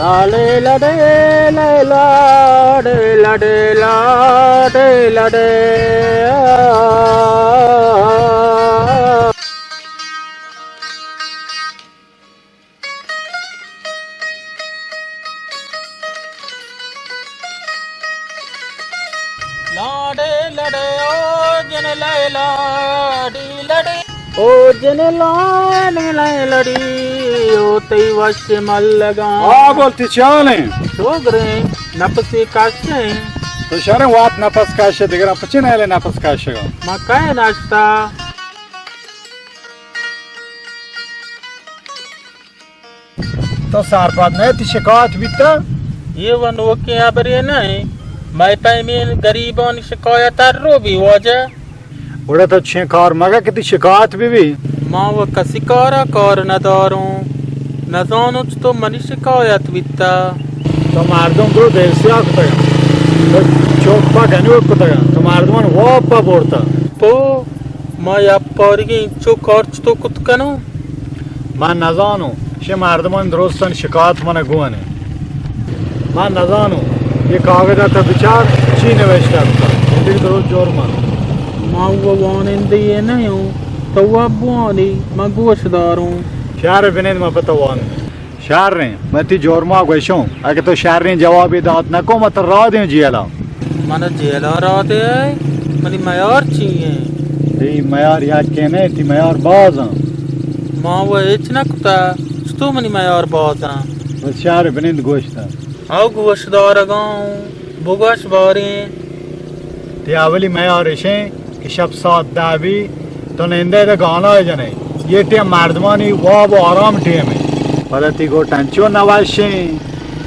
لاڑے لڑے لیلا، ڈے لڑے لاڑے لڑے۔ لاڑے لڑے او جن لیلا ڈی لڑی۔ او جن لاڑے لیلا ڈی، او تئی وش ملگاں۔ آ بولتی چالیں۔ شوگریں، نپسی کشیں۔ تو شریں وات نپس کشے، دگراں پچے نہ لے نپس کشگا۔ ما کئے نشتا۔ تو سرپد نہ ئے، تئی شکایت بیتا؟ اے و نوکیں ہبرے نہ ایں۔ مئے پیمیں گریبانی شکایت ہر رو بی واجہ۔ گڑا تو چین کار مگا کہ تئی شکایت بہ بی۔ ما و کسی کارا کار نداروں۔ نزانوں چتو منی شکایت بیتا۔ تو مردم درو دیسیا کتگا۔ تو چوک پا گنوک کتگا۔ تو مردمان واب پا برتا۔ پو ما یپارگیں انچو کار چتو کت کنوں؟ من نزانوں، شے مردمان درستان شکایت من گون۔ من نزانوں، اے کاگد ء تو بچار، چی نوشتہ کتا؟ تئی درست جرم ء۔ من و وانندہ یے نہ اوں، تو و بوانی، من گوش داروں۔ شر بنند، من پہ تو وانوں۔ شریں، من تئی جرما گوشوں، اگہ تو شریں جوابے دات نکو، من ترا راہ دیوں جیلا۔ من جیلا راہ دے؟ منی میار چی ایں؟ تئی میار یکے نہ، تئی میار باز اں۔ ما و ہچ نہ کتا، چتو منی میار باز اں؟ بس شر بنند گوشتا۔ او گوش دارگاں، بگوش باریں۔ تئی اولی میار اشیں کہ شپ ساعت دہ بی، تو نندے دے گانا جنے۔ یہ ٹیم مردمانی واب و آرام ٹیم ہے۔ پدا تئی گوٹ انچو نوشیں،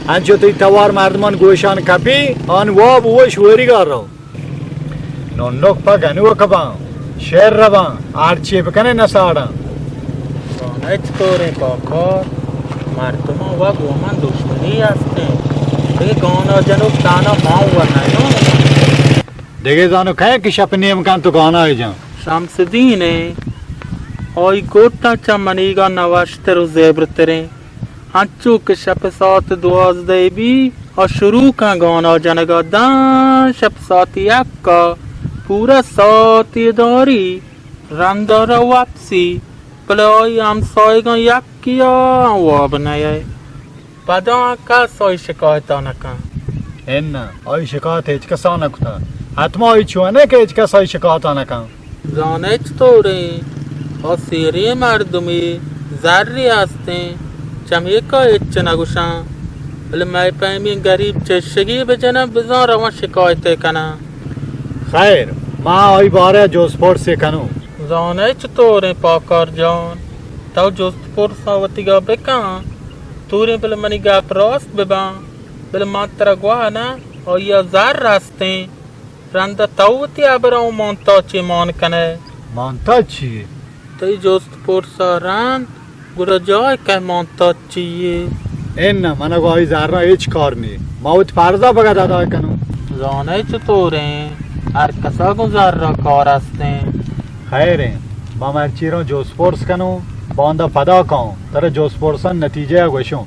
انچو تئی توار مردمان گوشان کپی، آن واب وش وریگا رو۔ ننک پا گنوک باں، شر رواں، ہرچی بکنے نہ ساڑاں۔ زانئے چطوریں پاکار، مردماں و گوں من دشمنی ہستیں۔ اے گانا جنوک تانا ما و نہ اوں۔ دگہ زانو کئے کہ شپ نیم کن تو گانا ء جان؟ شمس الدین ء، آئی گوٹاں چہ منیگا نوشتر و زیبرتریں۔ انچو کہ شپ ساعت دوازدہ بی، آ شروع کن گانا جنگا داں شپ ساعت یک ء پورا ساعتے داری۔ رندا رو وپسی، بلے آئی ہمسایگاں یکے ء واب نیائے۔ پدا کس آئی شکایتا نکن۔ اناں، آئی شکایت ہچ کسا نکتا۔ حتما آئی چونہ کہ ہچ کس آئی شکایتا نکن۔ زانئے چطوریں؟ آ سیریں مردمے، زرے ہستیں، چمیکا ہچ نگوشاں۔ بلے مئے پیمیں گریب چشگی بجناں، بزاں رواں شکایتے کناں۔ خیر، ما آئی بارہ جست پرسے کنوں۔ زانئے چطوریں پاکار جان؟ تو جست پرسا وتیگا بکن، توریں بلے منی گپ راست بباں، بلے من ترا گواہ نہ، آئیا زر ہستیں، رندا تو وتی ہبراں و مانتاچے مان کنئے۔ مانتاچ چی یے؟ تئی جست پرسا رند، گڑا جاہ کئے مانتاچ چی یے؟ اناں، من گوں آئی زراں ہچ کار نی، ما وتی فرضا فقط ادا کنوں۔ زانئے چطوریں، ہر کسا گوں زرا کار ہستیں۔ خیریں، ما مرچی روں جست پرس کنوں، باندا پدا کاؤں، ترا جست پرسان نتیجہ ء گوشوں۔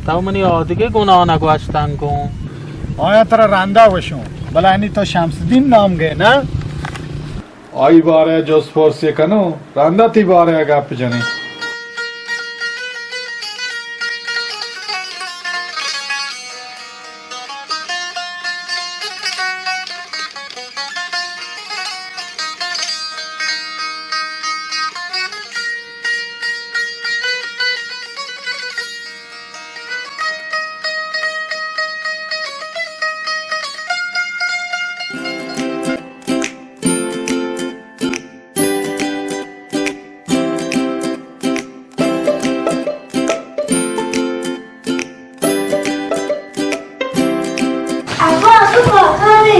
تو منی آدگہ گناہ نگوشتن گوں۔ آیا ترا رندا گوشوں، بلے انی تو شمس الدین نام گئے نا؟ آئی بارہ ء جست پرسے کنوں، رندا تی بارہ ء گپ جنیں۔ ابا، تو پاکارے۔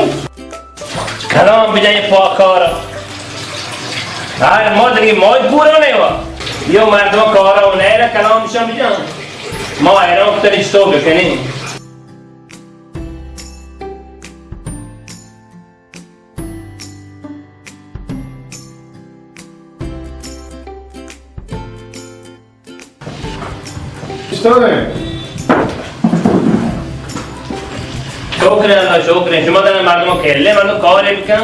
کلام بجن پاکار۔ ہر مدری موج پورا نہیں ہوا۔ یہ مردم کارا و نیرا کلام شم بجن۔ ما ایران تنش تو بکنی۔ چطورے؟ شکر ایں، اللہ شکر ایں۔ شما دانا مردم کہلے مردم کارے بکن۔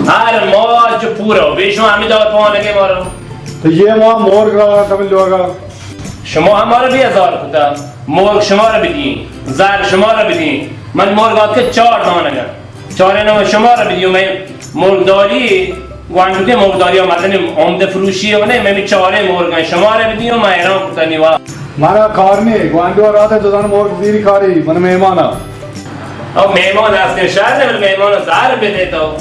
ہر ماہ چو پورا بی شما ہمیں دور پوانگے مارا۔ تو یہ ماہ مورگ را تمہیں لوگا۔ شما ہمارا بی ہزار کتا۔ مورگ شما را بدی۔ زر شما را بدی۔ من مورگ آتکے چار دانگا۔ چارے نو شما را بدیو، میں ملکداری گوانڈو کے ملکداری مردن عمدہ فروشی ہونے، میں بھی چارے مرغ ہیں شما را بدیو، میں حیران کتا نیوا۔ مارا کار نہیں، گوانڈو راتے تو زن مرغ زیری کاری، من مہمانا۔ او مہمان ہستیں شہر نے، مہمان زار بدے تو۔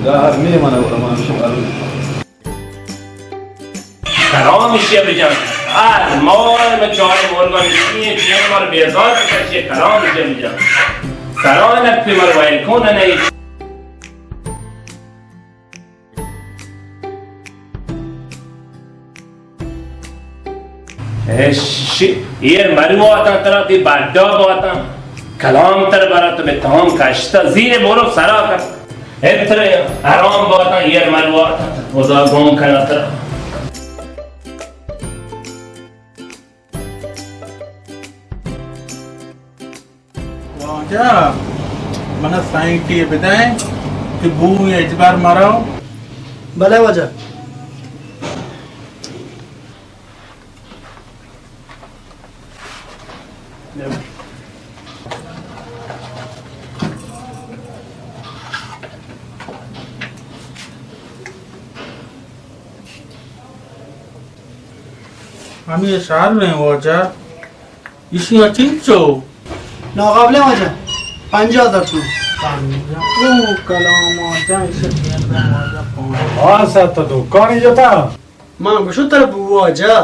زار نہیں منا، منا شما۔ کرام ایشی ءَ بجن۔ ہر ماہ من چارے مرگانی چیئے، چیئے مر بیزار کشی، کرام ایشی ءَ بجن۔ سرانک پہ مر ویل کون نہیں۔ اے شی، ایر مرواتاں ترا تی بڈا باتاں۔ کلام تر برا تو بے تام کشتا۔ زیر برو سرا کر۔ اترے حرام باتاں، ایر مرواتاں۔ خدا گم کنا ترا۔ واجہ، منا سائیٹی بدئے کہ بو اجبر مرو۔ بلے واجہ۔ ہمے شر ایں واجہ۔ ایشی ءَ چنچو؟ ناقابل واجہ، پنجاہ ہزار تومن۔ پنجاہ؟ او کلام واجہ، ایشی ءَ دیم دیم واجہ پنجاہ۔ ہاں سر، تو دکانی جتا؟ من گوشو ترا بو واجہ۔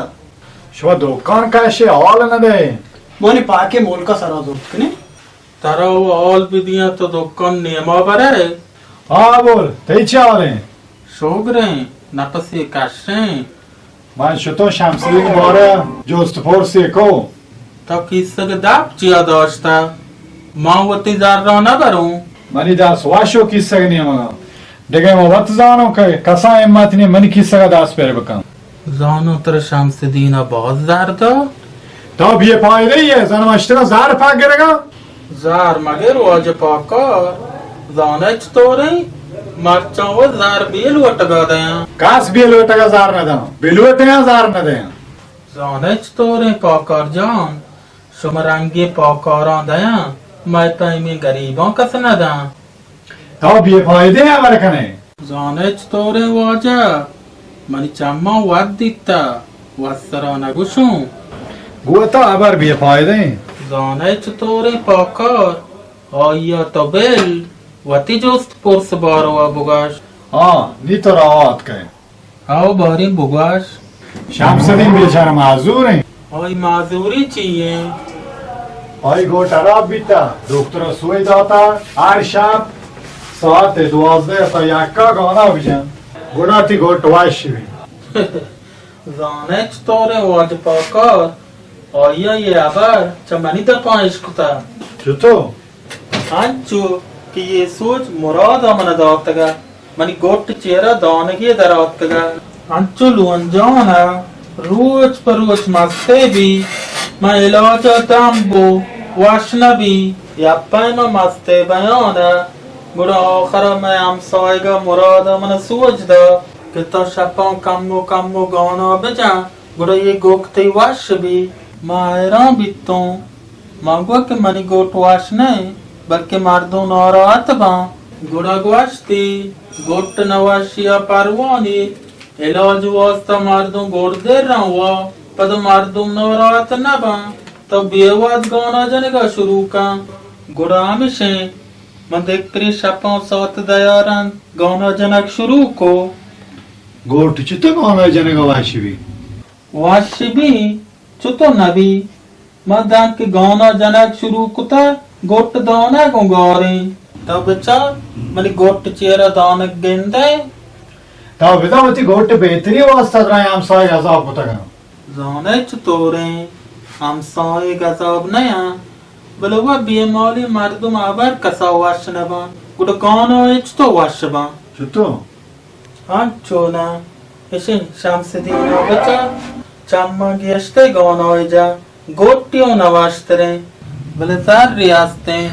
شما دکان کشے حال نہ دے۔ مانی پاکے ملکا سرا زورت کنے۔ ترا و حال بدیاں تو دکان نیما برے۔ ہاں بول، تئی چے حال ایں؟ شوگریں، نپسے کشیں۔ من شتوں شمسدین بارہ جست پرسے کو۔ تو کیسگ دپ چیا داشتہ؟ من وتی زراں نہ بروں۔ منی دست وش و کیسگ نیمگا۔ دگہ من وت زانوں کہ کسا ہمت نی منی کیسگا دست پر بکن۔ زانوں ترا شمسدینا باز زر دا؟ تو بے پائدہ ئے، زن مشترا زر پاک گرگا۔ زار مگر واجہ پاکار، زانئے چطوریں؟ مرچاں و زار بے لوٹگا دیاں۔ کس بے لوٹگا زار نہ داں، بے لوٹگا زار نہ دیاں۔ زانئے چطوریں پاکار جان، شما رنگیں پاکاراں دیاں، مئے پیمیں گریباں کس نہ داں۔ تو بے پائدہ ہبر کنئے۔ زانئے چطوریں واجہ؟ منی چماں وت دیتہ، وت سرا نگوشوں۔ گوں تو ہبر بے پائدہ ایں۔ زانئے چطوریں پاکار؟ آئیا تو بل، وتی جست پرس باروا بگش۔ ہاں، نی تو روا اتکئے۔ ہاو باریں بگوش۔ شمسدین بیچارہ معذور ایں۔ آئی معذوری چی ایں؟ آئی گوٹ ہراب بیتا، دکتر سوئی داتا، ہر شپ ساعت دوازدہ تا یکا گانا بجن، گڑا تی گوٹ وش بی۔ زانئے چطوریں واجہ پاکار، آئیا یہ ہبر چہ منی دپاں اشکتا۔ چطور؟ انچو کہ یہ سوج مراد ء من داتگ ء منی گٹ چیر ء دانگے در آتکگ ء انچو لونجان ء روچ پہ روچ مستے بی، من علاج ء دم بو وش نہ بی، یک پیم ء مستے بیان ء گڑا آخر ء مئے ہمساہگ ء مراد ء من سوج دا کہ تو شپاں کمو کمو گانا بجن۔ گڑا اے گوک تئی وش بی؟ ما حیران بیتوں۔ ما گو کہ منی گوٹ وش نہ انت، بلکہ مردم ناراحت باں۔ گڑا گوشتی، گوٹ نہ وشی ء پروا نیت، علاج واسطہ مردم گڑدر رواں، پدا مردم ناراحت نہ باں۔ تو بے واد گانا جنگا شروع کن۔ گڑا ہمشیں، من دگتری شپاں ساعت دیارن گانا جنگ شروع کو۔ گوٹ چتو گانا جنگا وش بی؟ وش بی، چتو نہ بی؟ من دانکہ گانا جنگ شروع کتہ، گٹ دانہ گوں گاریں۔ تو بچار، منی گٹ چیرا دانگ گندئے؟ تو بزاں وتی گٹ بہتری واسطہ درائیں ہمساہگ عذاب کتگاں۔ زانئے چطوریں؟ ہمساہگ عذاب نیاں، بلے و بے مالی مردم ہبر کسا وش نباں، گڑا گانا چتو وش باں؟ چتو؟ انچو نہ، اشیں شمس دین ء بچار، چماں گیشتر گونائے جا، گوٹی اوں نہ وشتریں، بلے زرے ہستیں،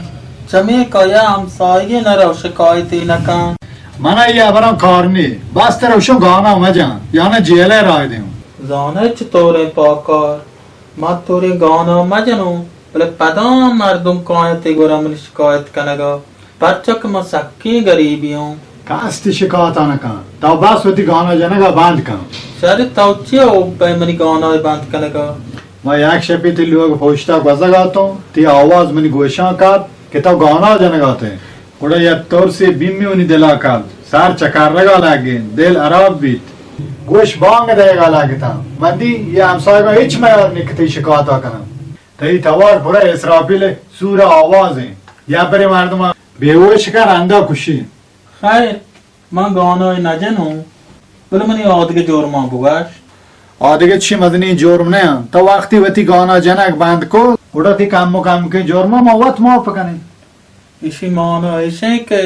چمے کہ یا ہمساہگے نہ رو شکایتے نہ کن۔ من ء اے ہبراں کار نی، بس ترا گوشاں گانا مجن، یا نہ جیل ء راہ دیاں۔ زانئے چطوریں پاکار، ما توریں گانا مجنوں، بلے پدا مردم کاینت تئی گورا منی شکایت کنگا، پرچا کہ ما سکیں گریبی اوں۔ کس تئی شکایت ء نہ کن، تو بس وتی گانا جنگا بند کن۔ شر، تو چیا اوپ ئے منی گانا بند کنگا؟ ما یک شپے تئی لوگ پشتا گوزگ اتوں، تئی آواز منی گوشاں کپت کہ تو گانا جنگ اتئے۔ گڑا یک ترسے بیمی منی دلا کپت، سر چکرگا لگت، دل ہراب بیت۔ گوش بانگ دئیگا لگتاں۔ من دی اے ہمساہگاں ہچ میار نی کہ تئی شکایتا کناں۔ تئی توار پورا اسرافیل سور آوازیں۔ یا برے مردماں بے ہوش کن، رندا کشی۔ خیر، من گانائے نہ جنوں، بلے منی آدگہ جرماں بگش۔ آدگہ چی مزنیں جرم نہ انت؟ تو وقتی وتی گانا جنگ بند کو، گڑا تئی کم و کمکیں جرماں ما وت معاف کنیں۔ ایشی مانا ایشیں کہ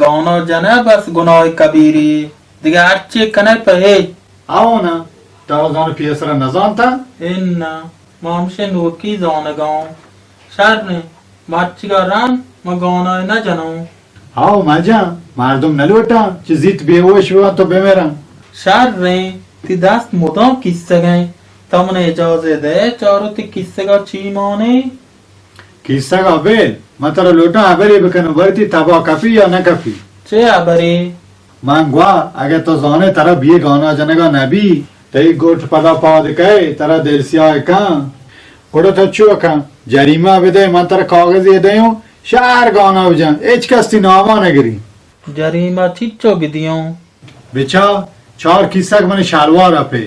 گانا جنئے بس گناہ کبیری، دگہ ہرچی کنئے پہ ہچ۔ آؤ نا، تو زان پیسرا نزانتا؟ اناں، ما ہمشیں نوکی زانگاں۔ شر انت، مرچیگا رند ما گانائے نہ جنوں۔ ہاو مجن، مردم نہ لوٹاں چہ زیت بے ہوش بباں تو بمراں۔ شر انت، تئی دست مدام کیسگ انت۔ تو من اجازہ دئے، چارو تئی کیسگا چی مانے؟ کیسگا بل، من ترا لوٹاں ہبرے بکنوں، باریں تئی تبا کپی یا نہ کپی۔ چے ہبرے؟ من گوا، اگہ تو زانے ترا بی گانا جنگا نبی، تئی گٹ پدا پاد کئے، ترا دل سیاہ کن۔ گڑا تو چو کن، جریمہ بدئے، من ترا کاغذے دئیوں، شہر گانا بجن، ہچ کس تئی ناما نگری۔ جریمہ چیچو بدیوں؟ بچا، چار کیسگ منی شلوارا پہ،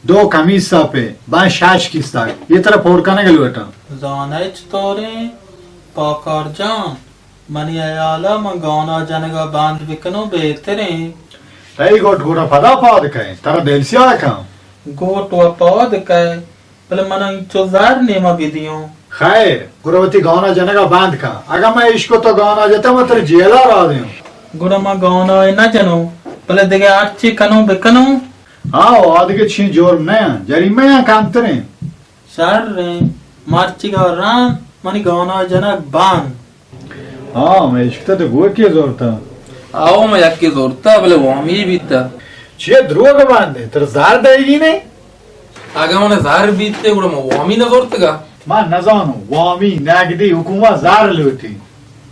دو کمیسا پہ، بن شش کیسگ۔ اے ترا پور کنگ لوٹاں۔ زانئے چطوریں پاکار جان؟ منی ہیالا من گانا جنگا بند بکنوں بہتریں۔ تئی گٹ گڑا پدا پاد کئے، ترا دل سیاہ کن۔ گٹ و پاد کئے، بلے من انچو زر نیما بدیوں۔ خیر، گڑا وتی گانا جنگا بند کن۔ اگاں من اشکو تو گانا جتا، من ترا جیلا راہ دیوں۔ گڑا من گانائے نہ جنوں، بلے دگہ ہرچی کنوں بکنوں۔ ہاں، آدگہ چی جرم نہ انت، جریمہ آں کمتریں۔ شر انت، مرچیگا رند منی گانا جنگ بند۔ ہاں، من اشکتا تو گوکے زورتا۔ آو، من یکے زورتا، بلے وامی بیتا۔ چیئے دروگ بندے، ترا زر دئیگی نے؟ اگاں من زر بیتے، گڑا من وامی نہ زورتگا۔ من نزانوں، وامی، نگدی، حکومت زر لوٹی۔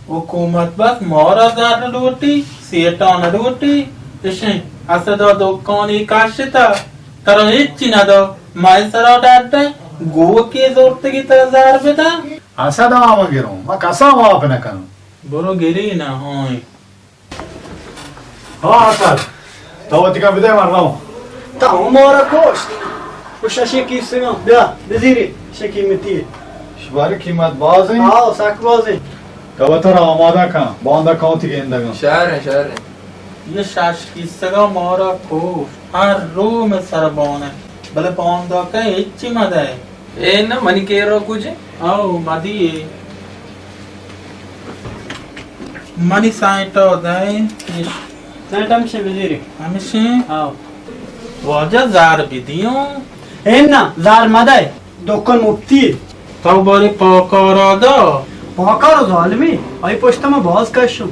حکومت بس مارا زر لوٹی، سیٹا نہ لوٹی۔ اشیں، اسدا دکانی کشتا، ترا ہچی ندا، مئے سرا ڈڈ، گوکے زورتگی ترا زر بدا۔ اسدا من گروں، من کسا معاف نکنوں۔ برو گری نہ ہوئیں۔ ہاں، اسد، تو وتی کن بدے، من رواں۔ تو مارا کشت۔ و ششیں کیسگاں، بیا، بزیری، شے قیمتی۔ شباری قیمت باز ہیں؟ ہاں، سک باز ہیں۔ تو وترا آمادہ کن، باندا کاؤں تئی گندگاں۔ شہر ہیں، شہر ہیں۔ یہ شش کیسگاں مارا کشت۔ ہر رو میں سر بان ہے۔ بلے باندا کئے ہچی مدئے۔ اے نہ منی کیرا کچھ؟ او، مدی اے۔ منی سائنٹا دئے۔ سائنٹ ہمشے بزیری۔ ہمشے؟ او۔ واجہ زار بدیوں۔ اے نہ، زار مدئے۔ دکان مفتی۔ تو بارے پاکارا دا۔ پاکار ظالمی، آئی پشت ما باز کشوں۔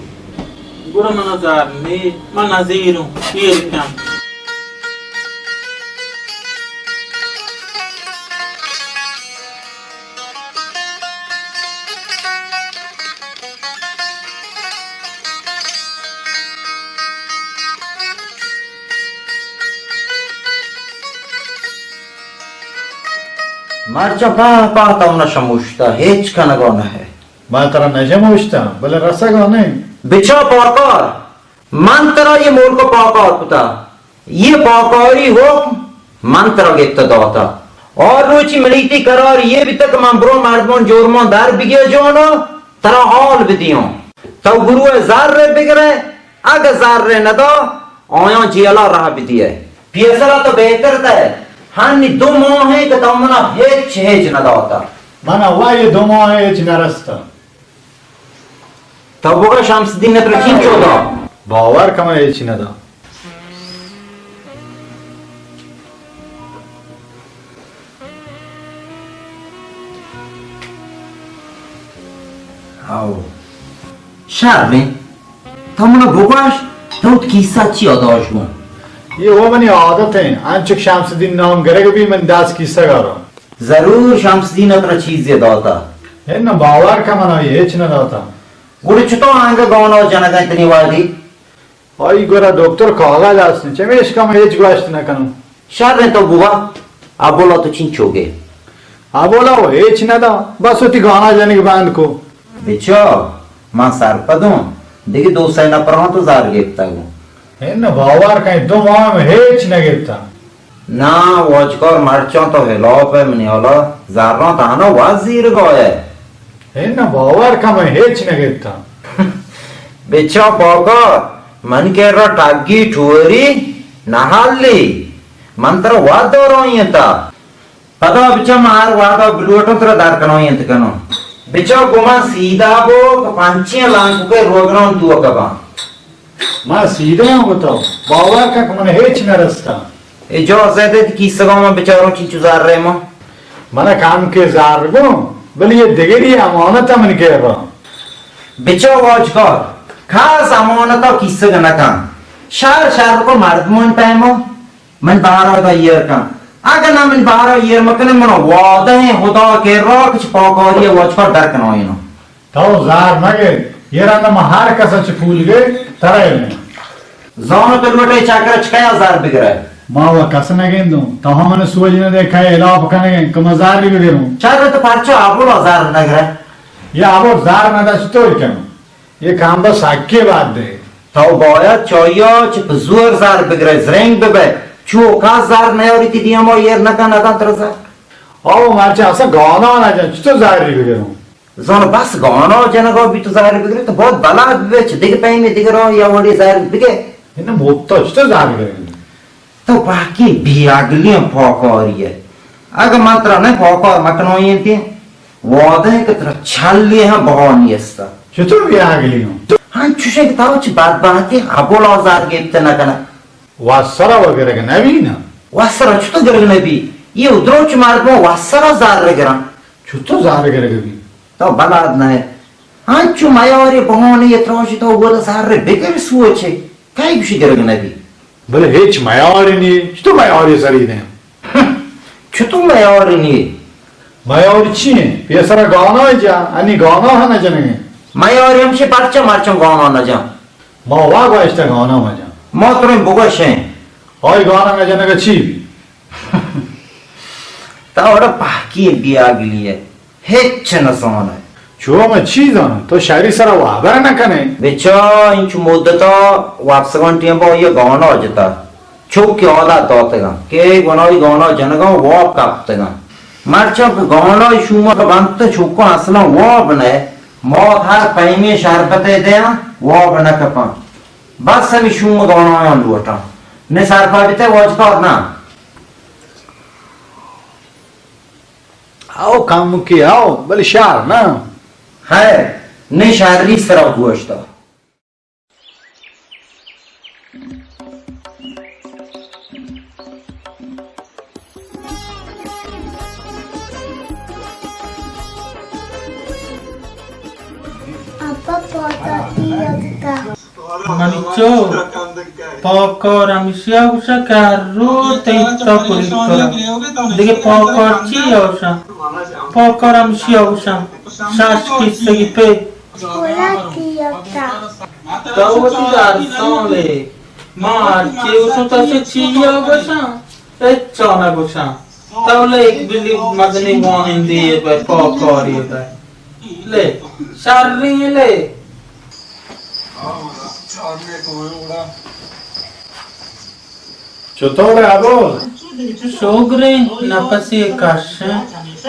گڑا منا زار نے، من نزیروں، ایر کن۔ مرچا پاہ پاہ تو منا شموشتا، ہچ کنگا نہ ہے۔ من ترا نہ شموشتا، بلے رسگا نہ۔ بچا پاکار، من ترا یہ ملک پاکار کتا۔ یہ پاکاری حکم من ترا گپت داتا۔ اور روچی منی تئی قرار یہ بیتا کہ من برو مردمان جرمان در بگیا جوانا، ترا حال بدیوں۔ تو گروہ زر بگرے، اگہ زر ندا، آیاں جیلا راہ بدیے۔ پیسرا تو بہتر تے، ہنی دو ماہ ہیں کہ تو منا ہچ ہچ نداتا۔ منا وا یہ دو ماہ ہچ نرستا۔ تو بگا شمس الدین ترا چینچو دا؟ باور کن من ہچ ندا۔ ہاو۔ شر انت۔ تو منا بگوش، تو وت کیسہ چیا داشت گوں؟ اے وَ منی عادت انت، انچک شمس الدین نام گرگ بی من دست کیسہ گاراں۔ ضرور شمس الدین ترا چیزے داتا۔ اے نہ، باور کن منا آئی ہچ نہ داتا۔ گڑا چتو آنگا گانا جنگا اتنی وادی؟ آئی گورا دکتر کاغذ است، چمیشکا من ہچ گوشت نہ کنوں۔ شر انت، تو بوا۔ ابولا تو چنچو گے؟ ابولا وَ ہچ نہ دا، بس وتی گانا جنگ بند کو۔ بچا، من سرپدوں، دگہ دو سئے نپراں تو زر گپتگوں۔ اے نہ، باور کن، دو ماہ من ہچ نہ گپتا۔ نا، واجکار، مرچاں تو ہلاپ ئے، منی ہالا زراں تہنا وت زیرگا ئے۔ اے نہ، باور کن، من ہچ نہ گپتا۔ بچا پاکار، من کرا ٹگی ٹوری نہ ہلی، من ترا وت دورائینتا۔ پدا بچا من ہر وہدا بلوٹوں ترا در کنائینت کنوں۔ بچا گوں من سیدھا بو کہ پنچیں لانکوکے روگنان توکا باں۔ من سیدھا آں گوں تو، باور کن کہ من ہچ نہ رستا۔ اجازت دے، کیسگا من بچاروں چنچو زر رہے ما۔ من کم کے زر گوں، بلے اے دگری امانت من کرا۔ بچا واجکار، کس امانتا کیسگ نہ کن۔ شر شر کو مردمان ٹائمو من بہرا دا ایر کن۔ اگہ نہ من بہرا ایر مکنے، من وعدہ ہیں خدا کرا کہ چہ پاکاری واجکار در کنائیناں۔ تو زار مگر، اے رندا ما ہر کسا چہ پول گے ترا علم۔ زانو تو لوٹے چاکر چکیا زار بگرے؟ ما و کس نہ گندوں، تو ہم من سوج نہ دے کھے الاپ کنگے کہ ما زار بگروں۔ چر تو پرچا ابولا زار نگرے؟ یا ابول زار نہ داشت تو کن۔ اے کام بس حقے بات دے۔ تو باید چایا چہ پہ زور زار بگرے، زرنگ ببے۔ چو کس زار نیاری تی دیما ایر نکن ادان ترا زار۔ او مرچی اسا گانا نہ جن، چطور زاری بگروں؟ زان بس گانا جنگا بی تو زاری بگرے، تو بہت بلاد ببے، چہ دگہ پیمے دگہ راہ یا وڑی زاری بگے۔ انہ موتا چطور زاری بگرے؟ تو باقی بے عقلی ہم پاکاری ہے۔ اگہ من ترا نہ پاکار مکنائینتی، وعدہ ہے کہ ترا چلی ہم بہا نیستا۔ چطور بے عقلی ہوں؟ ہاں، چوشے کہ تو چہ بدبختی ابولا زار گپت نہ کنا۔ وسرا و گرگ نبی نا۔ وسرا چطور گرگ نبی؟ یہ ادروچ مردم وسرا زار گران۔ چطور زار گرگ بی؟ تو بلاد نہ ہے۔ ہنچو میاری بہانے یہ تراشی تو گودا زار بگر سوچے۔ کئی گوشی گرگ نبی؟ بلے ہچ میاری نی، چطور میاری سری دیں؟ چطور میاری نی؟ میاری چی ہیں؟ پیسرا گانا جا، انی گانا ہم نہ جنگے۔ میاری ہمشی پرچا مرچاں گانا نہ جا۔ ما وا گوشتہ گانا مجا۔ ما تریں بگوشیں۔ آئی گانا نہ جنگا چی بی؟ تا وڑا پہکی بے عقلی ہے۔ ہچ نہ زانئے۔ چو من چی زاناں؟ تو شری سرا وابر نہ کنے۔ بچا انچو مدتا واپسگان ٹیم با یہ گانا جتا۔ چوکی عادت داتگاں کہ گناہی گانا جنگاں واب کپتگاں۔ مرچاں کہ گانا شوما بنت چوکاں اصلاً واب نہ۔ مات ہر پیمیں شربتے دیاں واب نہ کپاں۔ بس ہمیں شوم گانا لوٹاں۔ نے سرپا بیتے واجکار نہ۔ او کم کے او، بلے شہر نا۔ ہے، نے شہری سرا گوشتا۔ اپا پوتا تی یکتا۔ منی چو، پاکار ہمیشیا گوشا کہ ہر روز تئی تا پوری کرا۔ دگہ پاکار چی آوشا؟ پاکار ہمیشیا گوشا۔ شاش کیسگی پہ۔ پولا تی یکتا۔ تو وتی ارسان لے۔ ما ہرچی گوشوں تو چہ چیا گوشاں؟ ہچا نہ گوشاں۔ تو لیک بلی مزنی وانندی بہ پاکاری بہ۔ لے، شریں لے۔ چطور ہے ابو؟ شگریں نپسے کشیں۔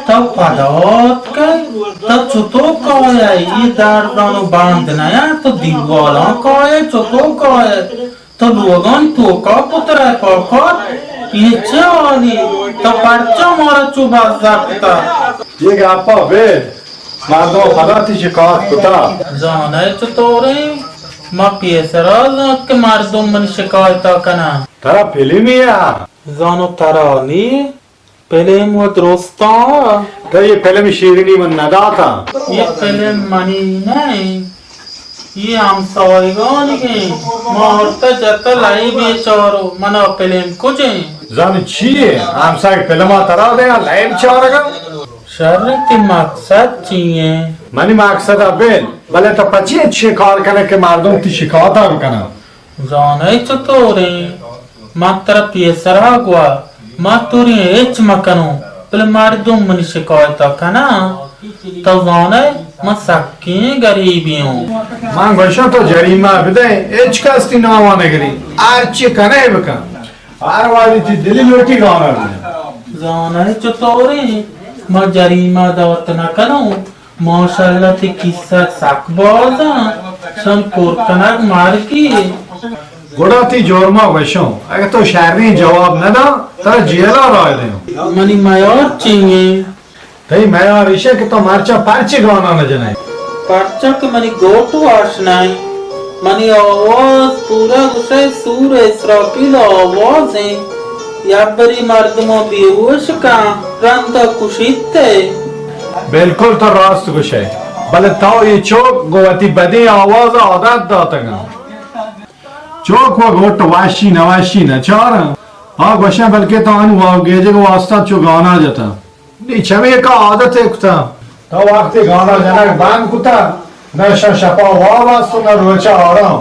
تو پدا اتکئے؟ تو چطور کائے؟ یہ دردانو باند نیا، تو دیوالاں کائے، چطور کائے؟ تو لوگانی توکا پترئے پاکار، یہ چه حالی؟ تو پرچا مارا چو بزدار کتا؟ یہ گپا بے، مردم پدا تی شکایت کتا۔ زانئے چطوریں؟ ما پیسرا زانت کہ مردم منی شکایتا کنن۔ ترا فلمی یا؟ زانو ترا نی؟ پلم و درستاں۔ تو یہ پلم شیرنی من نداتا۔ یہ پلم منی نہیں۔ اے ہمساہگانی ایں، ما ہرتا جتا لائیو ءَ چارو، منا پلم کجیں؟ زانی چی اے؟ ہمساہگ پلما ترا دیاں، لائیو چارگا؟ شر، تئی مقصد چی ایں؟ منی مقصد ءَ بل، بلے تو پچی اچھے کار کنے کہ مردم تئی شکایتا بکناں؟ زانئے چطوریں؟ من ترا پیسرا گوا، من توری ہچ مکنوں، بلے مردم منی شکایتا کناں۔ تو زانئے، من سکیں گریبی اوں۔ من گوشاں تو جریمہ بدئے، ہچ کس تئی ناما نگری، ہرچی کنئے بکن۔ ہر وہدی تئی دلی لوٹی گانا بدئے۔ زانئے چطوریں؟ من جریمہ دات نکنوں۔ ماشاءاللہ، تئی کیسہ سک باز اَنت، شان پر کنگ مرگی۔ گڑا تئی جرما گوشوں، اگہ تو شریں جواب نداں، ترا جیلا راہ دیوں۔ منی میار چی ایں؟ تئی میار ایش اِنت کہ تو مرچاں پرچے گانا نہ جنئے؟ پرچا کہ منی گوٹ وش نہ اِنت۔ منی آواز پورا گوشئے سور اسرافیل آواز اِنت۔ یک بری مردماں بیہوش کن، رندا کشیت ئے۔ بالکل تو راست گوشئے، بلے تو اے چک گوں وتی بدیں آواز ءَ عادت داتگ اَنت۔ چک و گٹ وشی نہ وشی نہ چاراں۔ آ گوشاں بلکہ تو انوں واب گیجگ ءِ واستا چو گانا جتہ۔ نی چمیکا عادتے کتہ۔ تو وقتی گانا جنگ بند کتہ، نہ شاں شپا واب است و نہ روچا آرام۔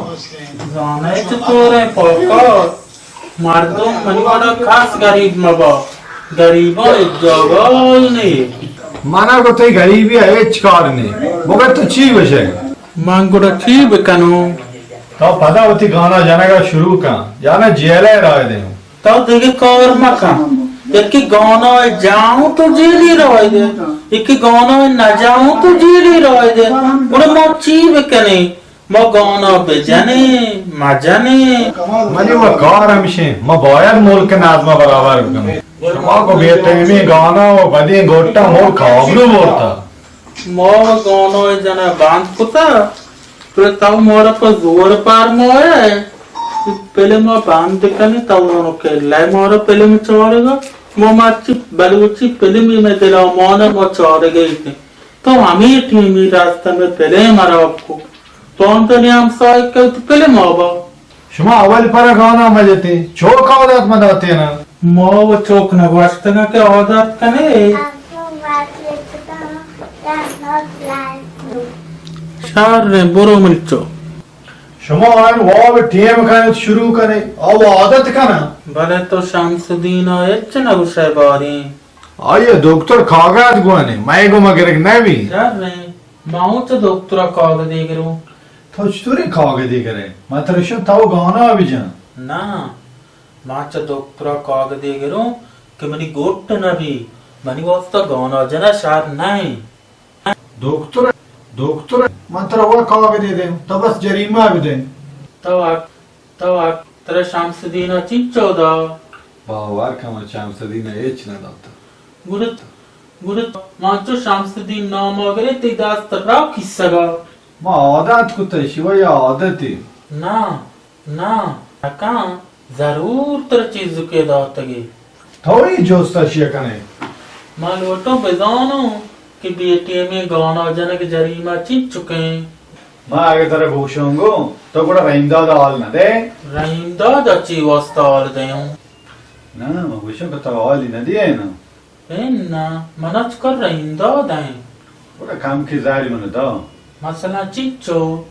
زانئے چطوریں پاکا؟ مردم منی وڑا کس گریب مبا، گریباں ہچ جاگہ حال نی۔ منا گو تئی گریبی ءَ ہچ کار نی۔ مگر تو چی گوشئے؟ من گڑا چی بکنوں؟ تو پدا وتی گانا جنگا شروع کن، یا نہ جیلے راہ دیوں۔ تو دگہ کار مکن۔ یکے گانا جاؤں تو جیلی راہ دے، یکے گانا نہ جاؤں تو جیلی راہ دے۔ گڑا ما چی بکنیں؟ ما گانا بجنیں، مجنیں؟ منی و کار ہمشیں، ما باید ملک نظم برابر بکنیں۔ شما کو بے ٹیمی گانا و بدیں گوٹا ملک آبرو برتا۔ ما و گانا جنگ بند کتا، پر تو مارا پہ زور پرمائے۔ پلم ءَ بند کنی، تو انو کلہ مارا پلم چارگا۔ ما مرچی بلوچی پلمی میں دل ءَ مان، ما چارگا ایتیں۔ تو ہمے ٹیمی رستہ میں پلم حراب کو۔ تو ہم تنی ہمسائے کہ تو پلم آبا۔ شما اول پر گانا مجتے، چوک عادت مداتے نا۔ ما و چوک نگوشتگا کہ عادت کنے۔ شر، برو من چو۔ شما آیان واب ٹیم کنت شروع کنے، او عادت کناں۔ بلے تو شمس الدین ءَ ہچ نہ گوشئے باریں۔ آئی ءَ دکتر کاگد گونے، مئے گوما گرگ نہ بی۔ شر ایں، ما اوں چہ دکتر ءَ کاگدے گروں۔ تو چطوریں کاگدے گرئے؟ ما ترا شن تو گانا بجن۔ نہ، ما چہ دکتر ءَ کاگدے گروں کہ منی گٹ نہ بی، منی واسطہ گانا جنگ شر نہ ایں۔ دکتر، دکتر، من ترا وا کاگدے دیں، تو بس جریمہ بدے۔ تو اک، تو اک، ترا شمس الدین ءَ چنچو دا؟ باور کن، من شمس الدین ءَ ہچ نہ داتا۔ گڑا، گڑا ما چو شمس الدین نام ءَ گرے تئی دست را کیسگا۔ ما عادت کتا، شیوا یا عادتے۔ نہ، نہ، نکاں، ضرور ترا چیزکے داتگے۔ تو اے جست اشیا کنے؟ ما لوٹوں بزانوں کہ بے ٹیمیں گانا جنگ جریمہ چنچکیں۔ ما اگہ ترا بگوشوں گوں، تو گڑا رحیم داد ءَ حال نہ دے؟ رحیم داد ءَ چی واسطہ حال دیوں؟ نہ، ما گوشوں کہ تو حالی نہ دیئے نا۔ اناں، من اچ کر رحیم داد ایں۔ گڑا کمکے زہری من دا۔ مثلاً چنچو؟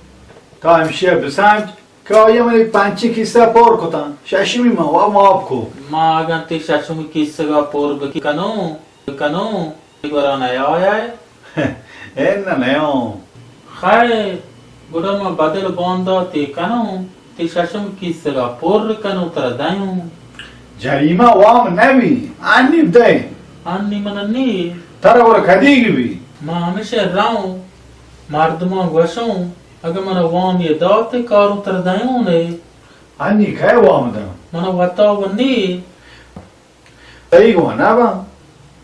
تو ہمشی ءَ بسنج کہ آئی ءَ منی پنچیں کیسہ پر کتاں، ششمی من وا ماپ کو۔ ما اگاں تئی ششمی کیسگ ءَ پر بکنوں، بکنوں، گورا نیایائے؟ اناں نیاؤں۔ خیر، گڑا من بدل بانداتے کنوں، تئی ششم کیسگ ءَ پر کنوں، ترا دئیوں۔ جریمہ وام نہ بی، انی دئے۔ انی من انی۔ ترا گڑا کدیگ بی؟ من ہمیشہ رؤں، مردماں گوشوں، اگہ من وام یہ داتے کاروں ترا دئیوں نے۔ انی کئے وام داں؟ من وتا و نی۔ تئی گون نہ باں۔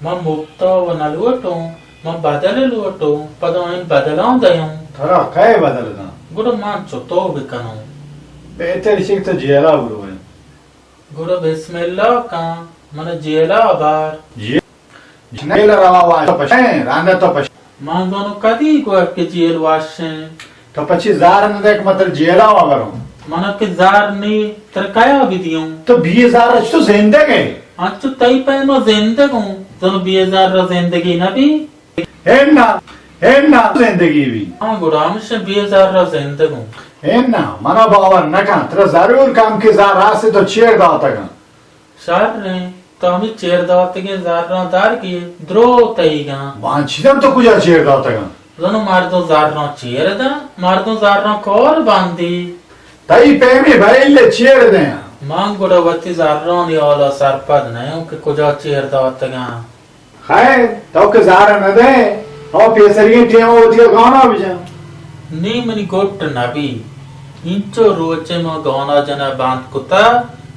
من مپتا و نہ لوٹوں، من بدل لوٹوں، پدا آئین بدلاں دیوں۔ ترا کئے بدل داں؟ گڑا من چتو بکنوں؟ بہتر چی تو جیلا بروئے۔ گڑا بسم اللہ کن، من جیلا بار۔ جی-، جیل روا واش پشیں، راندا تو پش۔ من زانو کدی گوشت کہ جیل واشیں۔ تو پچی زار نہ دے کہ من ترا جیلا وا بروں؟ منا کہ زار نی، ترا کیا بدیوں؟ تو بے زار چتو زندگ ئے؟ انچو تئی پیما زندگ اوں، زانو بے زار را زندگی نہ بی؟ انا، انا زندگی بی۔ ہاں، گڑا ہمش بے زار را زندگ اوں۔ انا، منا باور نہ کن، ترا ضرور کم کہ زار راستے تو چیر داتگاں۔ شر ایں، تو ہمے چیر داتگیں زراں در گیر، دروتئیگاں۔ بانچیدم تو کجا چیر داتگاں؟ زانو مردم زراں چیر داں، مردم زراں کار بندی۔ تئی پیمیں بئیل چیر دیاں۔ من گڑا وتی زرانی حالا سرپد نیاں کہ کجا چیر داتگاں۔ خیر، تو کہ زر نہ دئے، او پیسریگیں ٹیما وتی گانا بجن۔ نی منی گٹ نہ بی۔ انچو روچے ما گانا جنگ بند کتا،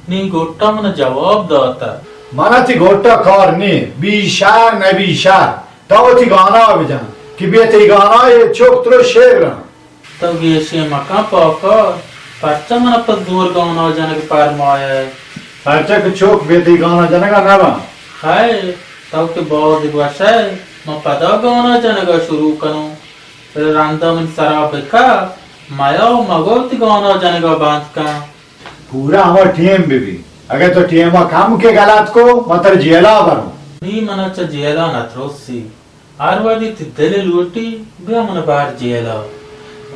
نی گٹا من جواب داتا۔ منا تی گٹا کار نی، بی شر نہ بی شر۔ تو وتی گانا بجن کہ بیا تئی گانا اے چک ترو شعر رن۔ تو گیشے مکن پاکار، پرچا منا پہ زور گانا جنگ پرمائے؟ پرچا کہ چک بے تئی گانا جنگا نہ باں۔ خیر، تو کہ باز گوشئے، من پدا گانا جنگا شروع کنوں۔ بلے رندا من سرا بکا، میا و مگو وتی گانا جنگا بند کن۔ پورا ہما ٹیم بہ بی۔ اگہ تو ٹیما کم کہ غلط کو، من ترا جیلا بروں۔ نی منا چہ جیلا نہ ترسی۔ ہر وھدی تئی دل لوٹی، بیا من بار جیلا۔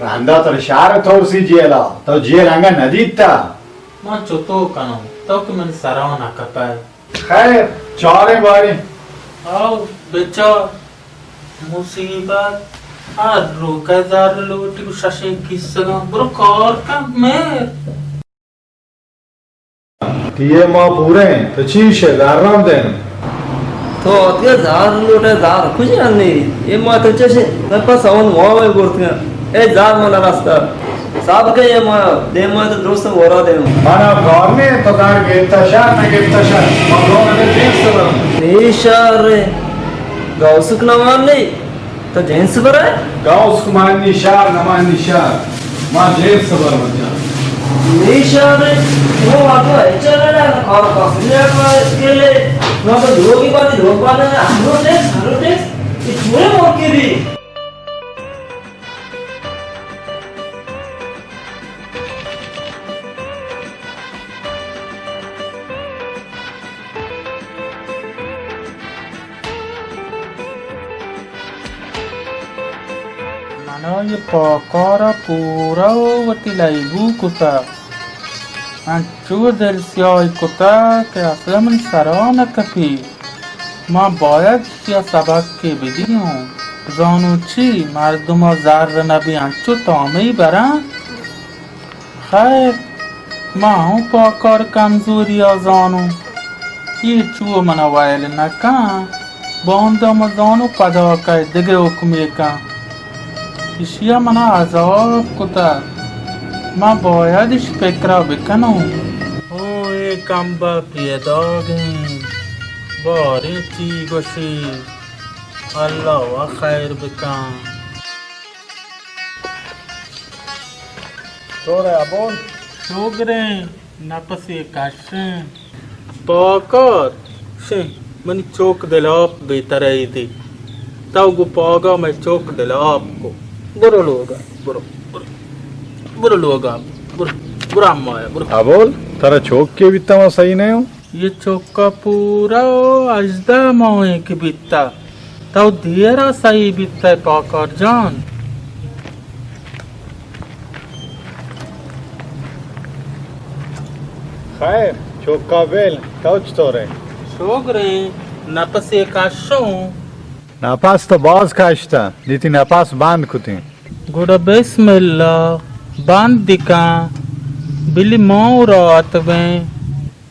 رندا ترا شر ترسی جیلا، تو جیل انگہ نہ دیتا۔ من چتو کنوں، تو کہ من سرا نہ کپئے۔ خیر، چاریں باریں۔ آؤ، بچار۔ مصیبت، ہر روکئے زر لوٹی گوں ششیں کیسگاں۔ برو کار کن، میر۔ تی اے ما پوریں، تو چیش ئے، زراں دین۔ تو وتی زر لوٹئے، زر کجا نی؟ اے ما تو چشیں، من پہ سون وام گرتگاں۔ اے زر من رستہ۔ صاحب کہ اے ما دیم ما تو درست ورا دیم۔ منا کار نی، تو زر گپتہ شر، نہ گپتہ شر۔ ما دو منٹ دیم سبر۔ نی شر، گوسک نہ مان نی۔ تو جنس برئے؟ گوسک مانی شر، نہ مانی شر۔ ما جنس بر بجا۔ نی شر، وہ آتو اچھا نہ کار پسند ہے، کے لے۔ نہ تو لوگ ہی بات، لوگ بات ہے، ہم لوگ ٹیکس، ہم لوگ ٹیکس۔ یہ چورے موقع دی۔ منا یہ پاکارا پورا وتی لیبو کتا۔ انچو دل سیاہی کتا کہ اصلا من سرا نہ کپی۔ ما باید یا سبق کے بدیوں۔ زانو چی، مردما زر نبی انچو تامئی براں۔ خیر، ما ہوں پاکار کمزوری ء زانوں۔ اے چو منا ویل نہ کن، باندا ما زانوں پدا کئے دگہ حکمے کن۔ اشیا منا عذاب کتگ، ما باید اش پکرا بکنوں۔ ہوں، اے کمبہ پیداگیں، باریں چی گوشی، اللہ وا خیر بکن۔ چورے ابول؟ شوگریں، نپسے کشیں۔ پاکار، شیں، منی چوک دلاپ بی ترا ایدی۔ تو گو پاگا مئے چوک دلاپ کو۔ برو لوگا، برو، برو۔ برو لوگا، برو، برو امایا، برو۔ ابول، ترا چوک کے بیتا ما صحیح نہ ہوں؟ یہ چوکا پورا ہژدہ ماہیں کہ بیتا۔ تو دیرا سہی بیتئے پاکار جان۔ خیر، چوکا بیل، تو چطورے؟ شوگریں، نپسے کشوں۔ نپس تو باز کشتا، دیتی نپس بند کتیں۔ گڑا بسم اللہ، بند دکن، بلی ما راحت بیں۔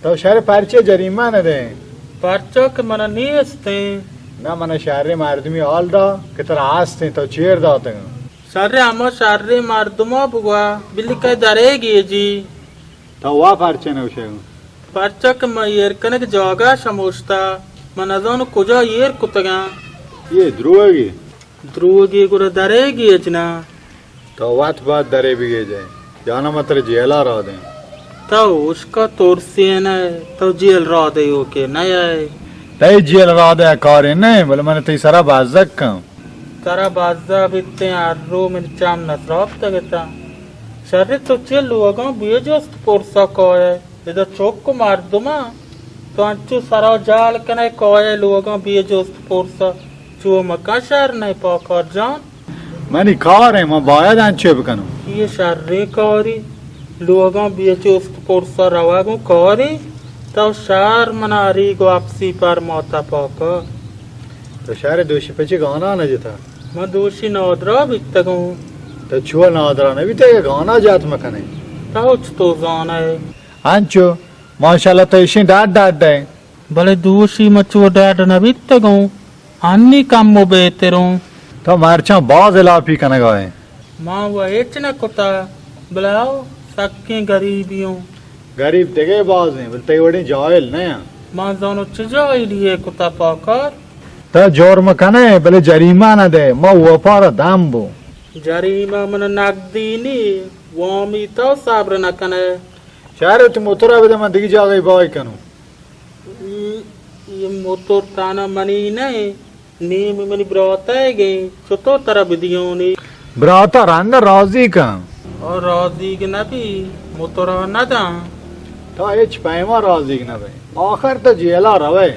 تو شر پرچے جریمہ نہ دئے؟ پرچا کہ منا نیستیں۔ نہ، منا شریں مردمی حال دا کہ ترا ہستیں، تو چیر داتگاں۔ شریں، ہما شریں مردما بگوا، بلی کئے درے گیجی۔ تو وا پرچے نہ گوشے؟ پرچا کہ ما ایر کنگ جاگہ شموشتا، من نزانو کجا ایر کتگاں۔ یہ دروگی۔ دروگی گڑا درے گیج نہ۔ تو وت باید درے بگیجئے، یا نہ من ترا جیلا راہ دیں۔ تو اشکا ترسینئے، تو جیل راہ دیوکے نہ ئے۔ تئی جیل راہ دئے کارے نہ، بلے من تئی سرا بزگ کن۔ ترا بزا بیتیں، ہر رو من چم نہ تراپتگ اتاں۔ شر، تو چے لوگاں بے جست پرسا کائے؟ ادا چک و مردماں تو انچو سرا جال کنئے، کائے لوگاں بے جست پرسا۔ چو مکن، شر نئے پاکار جان۔ منی کار ایں، من باید انچو بکنوں۔ اے شریں کارے، لوگاں بے جست پرسا روگ اوں کارے۔ تو شر منا ہریگ و اپسی پرماتا پاکار۔ تو شر، دوشی پچی گانا نہ جتا؟ من دوشی نادراہ بیتگوں۔ تو چو نادراہ نہ بیتگ، گانا جات مکنئے؟ تو چتو زانئے؟ انچو، ماشاءاللہ، تو ایشیں ڈاڈ ڈاڈ ئے۔ بلے دوشی من چو ڈاڈ نہ بیتگوں، انی کمو بہتروں۔ تو مرچاں باز الاپی کنگا ئے۔ من و ہچ نہ کتا، بلاؤ، سکیں گریبی اوں۔ گریب دگہ باز ایں، بلے تئی وڑیں جاہل نہ آں۔ من زانو چہ جاہلی ئے کتا پاکار۔ تو جرم کنئے، بلے جریمہ نہ دئے، ما وپارا دم بو۔ جریمہ من نقدی نی، وامی تو صبر نہ کنئے۔ شر، وتی موترا بدے، من دگہ جاگہے بہائی کنوں۔ اے، اے موتر تانا منی نہ ایں، نیم منی براتئیگ ایں، چتو ترا بدیونی؟ براتا رندا راضی کن۔ او راضیگ نہ بی، موترا نہ داں۔ تو ہچ پیما راضیگ نہ بئے، آخر تو جیلا روئے۔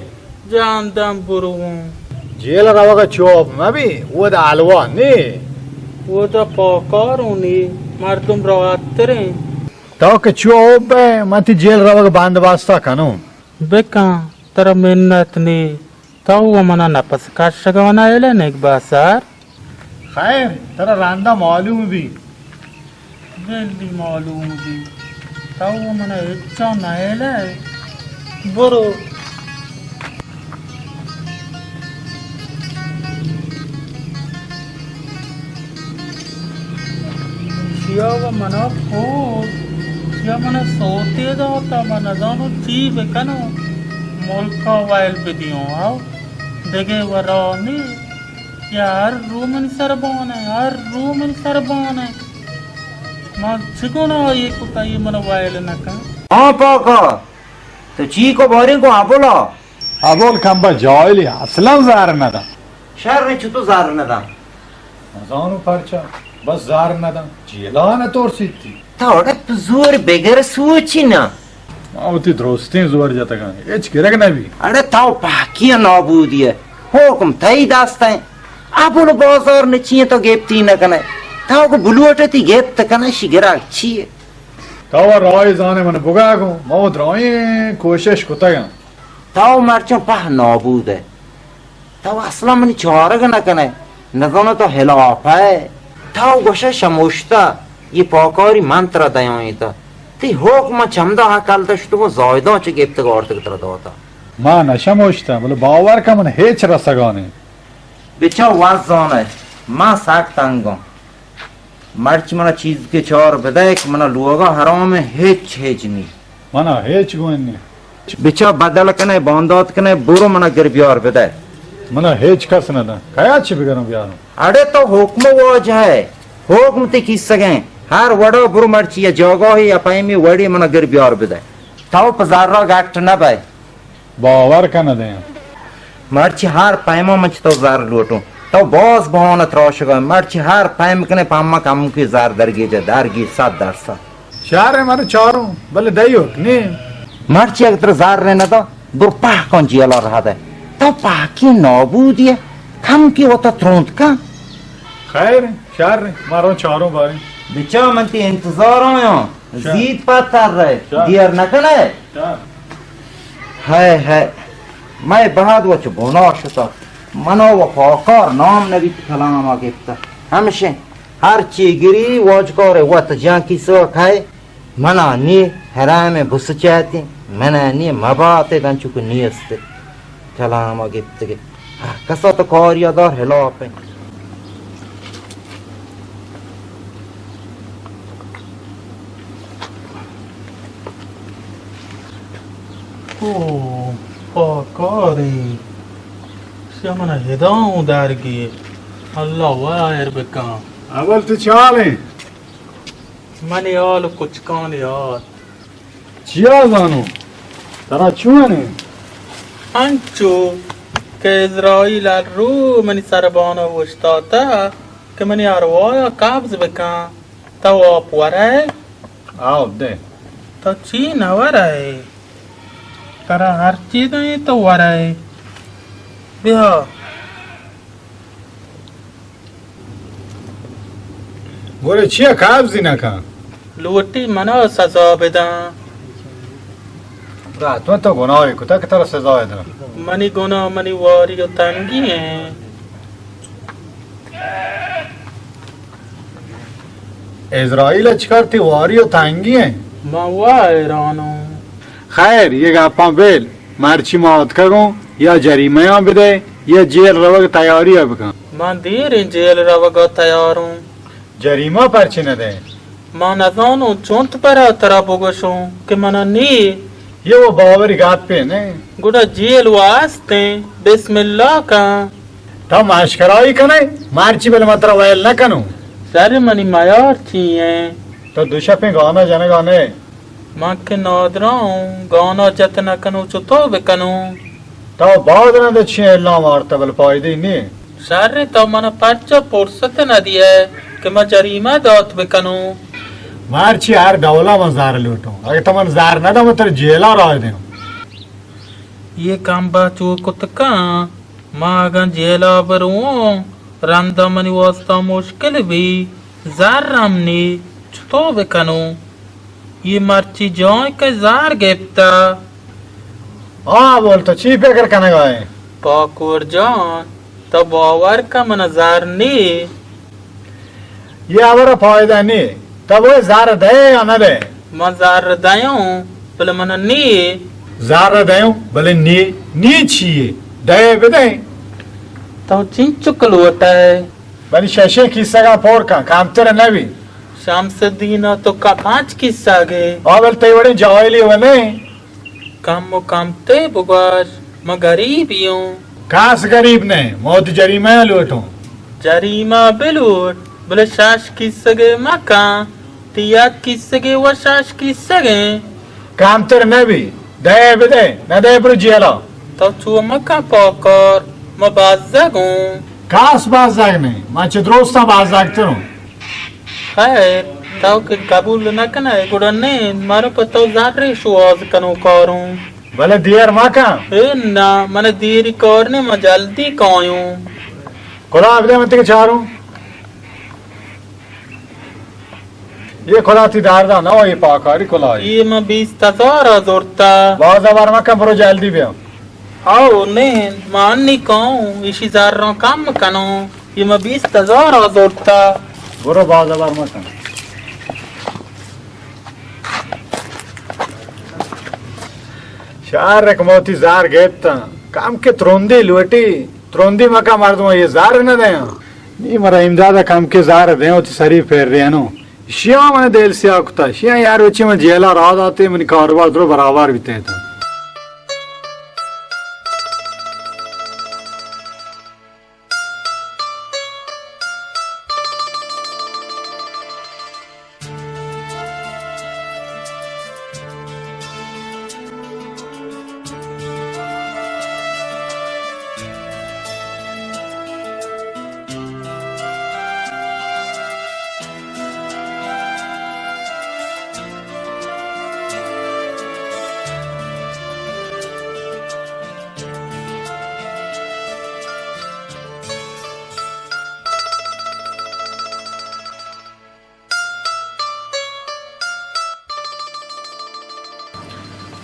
جان دم بروں۔ جیل روگا چوب مہ بی، اودا حلوا نی۔ اودا پاکاروں نی، مردم راحت تریں۔ تو کہ چوب بئے، من تی جیل روگ بندوبستا کنوں۔ بکن، ترا منت نی، تو و منا نپس کشگا نئیلئے نگبہ سر۔ خیر، ترا رندا معلوم بی۔ بلی معلوم بی، تو و منا ہچا نئیلئے۔ برو۔ چیا و منا کور، چیا منا سوتے داتا، من نزانو چی بکنو۔ ملکا ویل بدیوں، آو دگہ و راہ نی۔ یا ہر رو منی سر بان ئے، ہر رو منی سر بان ئے۔ من چی گناہی کتا، اے من ویل نہ کن؟ ہاں پاکا، تو چی کو باریں کو ابولا؟ ابول کمبا جاہلی، اصلاً زر نہ داں۔ شر، چتو زر نہ داں؟ نزانو پرچا، بس زر نہ داں۔ جیلا نہ ترسیتی۔ تو اڑے پہ زور بگر سوچی نا۔ ما وتی درستیں زور جتگاں، ہچ گرگ نہ بی۔ اڑے تو پاکی نابودی ئے، حکم تئی دست ایں۔ ابول بازار نہ چی ایں تو گپتی نہ کنئے۔ تو کو بلوٹتی گپت کنئے، شی گرگ چی ئے؟ تو راہ زانے من بگا گوں، ما درائیں کوشش کتگاں۔ تو مرچاں پہ نابود ئے۔ تو اصلاً منی چارگ نہ کنئے، نزانو تو ہلاپ ئے۔ تو گوشئے شموشتا، اے پاکاری من ترا دیائینتا۔ تئی حکم چمدا ہکل دشتگوں، زاہداں چہ گپتگ آرتگ ترا داتا۔ ما نہ شموشتا، بلے باور کن من ہچ رسگا نی۔ بچا وت زانئے، ما سک تنگاں۔ مرچی منا چیزکے چار بدئے کہ منا لوگا حرام ایں، ہچ ہچ نی۔ منا ہچ گون نی۔ بچا بدل کنئے، باندات کنئے، برو منا گر بیار بدئے۔ منا ہچ کس نہ داں۔ کیا چی بگروں بیاروں؟ اڑے تو حکم واجہ ئے، حکم تئی کیسگیں۔ ہر وڑا برو مرچی یا جاگاہے یا پیمے وڑے منا گر بیار بدئے۔ تو پہ زرا گٹ نہ بئے۔ باور کن دیں۔ مرچی ہر پیما من چہ تو زر لوٹوں۔ تو باز بہانہ تراشگا ئے۔ مرچی ہر پیم کنے پہ ہما کمکے زر درگیجئے، درگیج صد درصد۔ شر ایں، من چاروں، بلے دئیوک نی۔ مرچی اگہ ترا زر نہ داں، برو پہکاں جیلا رہادئے۔ تو پہکی نابودی ئے، کمکے وتا ترند کن۔ خیر ایں، شر ایں، من روں چاروں باریں۔ بچا من تئی انتظارا آں۔ شر۔ زیت پہ ترئے، شر۔ دیر نہ کنئے۔ شر۔ ہئے، ہئے، مئے بہت و چہ بنا شتا۔ منا و پاکار نام نبیت کلاما گپتا۔ ہمشیں، ہر چی گری واجکارے وت جان کیسوا کھائے۔ منا نی حرام بسچاتی، منا نی مباتے دن چکو نیست۔ کلاما گپتگے۔ ہر کسا تو کاریا دار ہلاپ ایں۔ او پاکاریں، شمن ہداؤں دارگی، اللہ وائر بکن۔ اول تو چالیں۔ منی حال و کچکانی حال۔ چیا زانوں؟ ترا چون ایں؟ انچو۔ کہ عزرائیل ہر رو منی سربان ءَ اوشتاتہ کہ منی ارواہ ءَ قبض بکن۔ تو آپ ورئے؟ آپ دے۔ تو چی نہ ورئے؟ ترا ہر چی دئیں تو ورئے۔ بیا۔ گڑا چیا قبض نہ کن؟ لوٹی منا سزا بدن۔ برا، تو تو گناہے کتا کہ ترا سزا داں؟ منی گناہ منی واری و تنگی ایں۔ عزرائیل ءَ چکار تئی واری و تنگی ایں؟ من وا حیران اوں۔ خیر، یہ گپاں بیل، مرچی ما اتکگوں، یا جریمہ آں بدے، یا جیل روگ تیاری ءَ بکن۔ من دیریں جیل روگ ءَ تیاروں۔ جریمہ پرچی نہ دئے؟ من نزانوں چنت برا ترا بگوشوں کہ منا نی۔ یہ وہ باوری گپے نہ۔ گڑا جیل و استیں، بسم اللہ کن۔ تو مشکرائی کنے؟ مرچی بل من ترا ویل نہ کنوں۔ شر منی میار چی ایں؟ تو دو شپیں گانا جنگا نہ۔ من کہ نادراں اوں، گانا جت نہ کنوں، چتو بکنوں؟ تو باز رند چی اعلان وارتہ، بل پائدہ نی۔ شر، تو منا پرچا پرست نہ دیئے کہ من جریمہ دات بکنوں؟ مرچی ہر ڈولا من زر لوٹوں۔ اگہ تو من زر نہ دئے، من ترا جیلا راہ دیوں۔ یہ کم با چو کتکاں، ما اگاں جیلا بروں، رندا منی واسطہ مشکل بی، زر ہم نی، چتو بکنوں؟ یہ مرچی جان کہ زر گپتا۔ ہاں، بول، تو چی فکر کنگا ئے؟ پاکور جان، تو باور کن، منا زر نی۔ یہ ہبر ءَ پائدہ نی۔ تو وہ زر دئے یا نہ دئے؟ من زر دئیوں، بلے من نی۔ زر دئیوں، بلے نی، نی چی یے؟ دئے بدئے۔ تو چنچک لوٹئے؟ بلے ششیں کیسگاں پر کن، کمتر نہ بی۔ شمس الدین، تو کا پانچ کیسگ ئے؟ آ، بلے تئی وڑیں جاہلی و نہ۔ کم و کمتے بگوش، من گریبی اوں۔ کس گریب نہ، ما وتی جریمہ ءَ لوٹوں۔ جریمہ بلوٹ، بلے شش کیسگے مکن، تئی یک کیسگے و شش کیسگیں۔ کمتر نہ بی، دئے بدئے، نہ دئے برو جیلا۔ تو چو مکن پاکار، من بزگ اوں۔ کس بزگ نہ، من چہ درستاں بزگ تر اوں۔ خیر، تو کہ قبول نہ کنئے، گڑا نند، مارو پہ تو زرے شوہاز کنوکاروں۔ بلے دیر مکن۔ اے نہ، من دیری کار نہ، من جلدی کایوں۔ کلاہ بدئے من تئی کہ چاروں۔ یہ کلاہ تئی درداں نہ، یہ پاکاری کلاہ۔ یہ من بیست ہزار ءَ زرتا۔ باز ہبر مکن، برو جلدی بیا۔ او نند، من نی کاؤں، ایشی زراں کم کنوں۔ یہ من بیست ہزار ءَ زرتا۔ برو، باز ہبر مکن۔ شر کہ ما وتی زر گپتاں، کم کہ ترندی لوٹی، ترندی مکن، مردم یہ زر نہ دیاں۔ نی من رحیم دادا کم کہ زر دیاں، وتی سری پر رینوں۔ شیاں من دل سیاہ کتا، شیاں یار وچی من جیلا راہ داتے، منی کاروبار درو برابر بیتے تو۔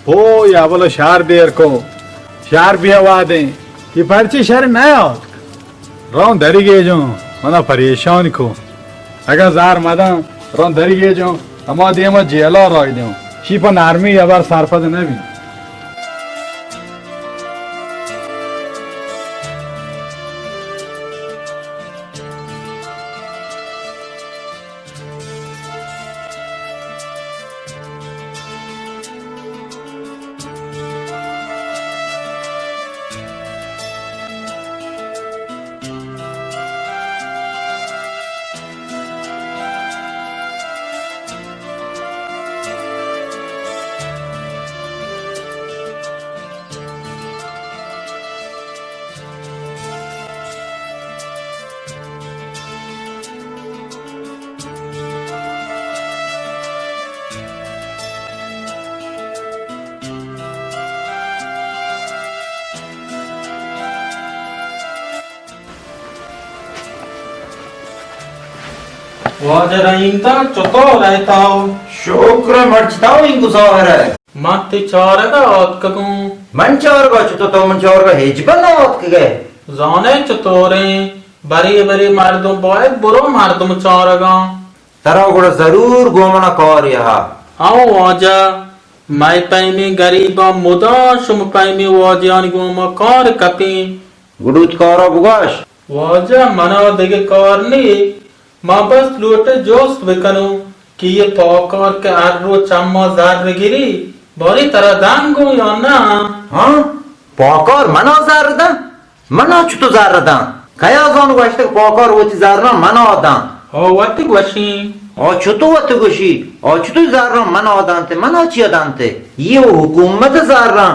او یا بلو شر دیر کو، شر بیا وادیں، یہ پرچی شر نہ آت۔ رون دری گیجوں، منا پریشان کو۔ اگاں زار مداں، رون دری گیجوں، ہما دیما جیلا راہ دیوں۔ شی پہ نرمی ہبر سرپد نہ بی۔ واجہ رحیم داد، چطور ئے تو؟ شکر ئے مرچی، تو انگو ظاہر ئے۔ من تئی چارگا آتکگوں۔ من چارگا چطور؟ تو من چارگا ہچبر نہ آتکگ ئے۔ زانئے چطور ایں؟ برے برے مردم باید برو مردم چارگا۔ ترا گڑا ضرور گوں منا کارے ہا۔ ہاں واجہ، مئے پیمیں گریباں مدام شما پیمیں واجہانی گوما کار کپیں۔ گڑا وت کارا بگوش۔ واجہ، منا دگہ کار نے، ما بس لوٹے جست بکنوں کہ یہ پاکار کہ ہر روچ چما زر گری، باری ترا دنگوں یا نہ؟ ہاں؟ پاکار منا زر داں؟ منا چتو زر داں؟ کیا زان گوشتگ پاکار وتی زراں منا داں؟ ہو وتی گوشی۔ ہو چتو وتی گوشی؟ ہو چتو زراں منا دانتے؟ منا چیا دانتے؟ یہ حکومت زراں،